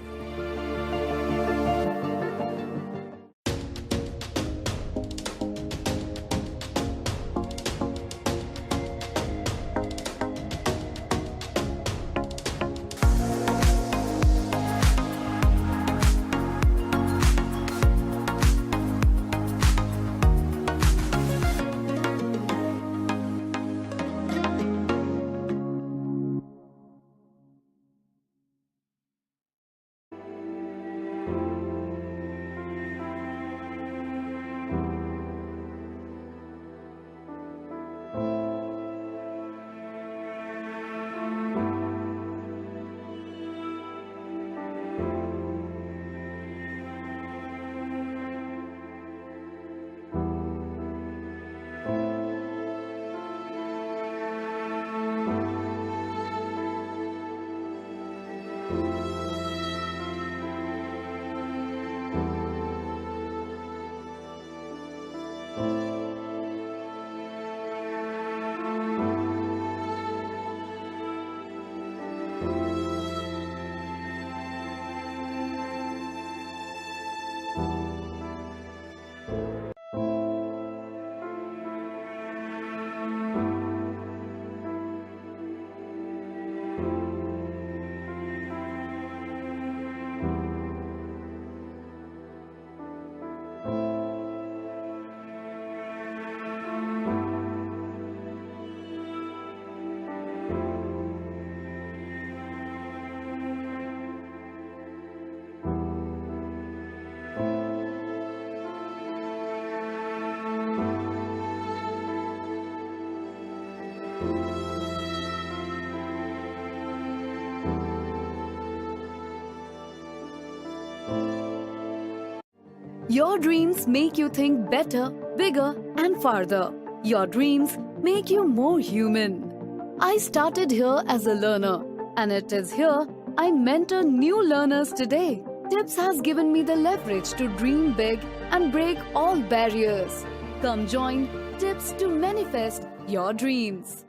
Your dreams make you think better, bigger, and farther. Your dreams make you more human. I started here as a learner, and it is here I mentor new learners today. Tips has given me the leverage to dream big and break all barriers. Come join Tips to manifest your dreams.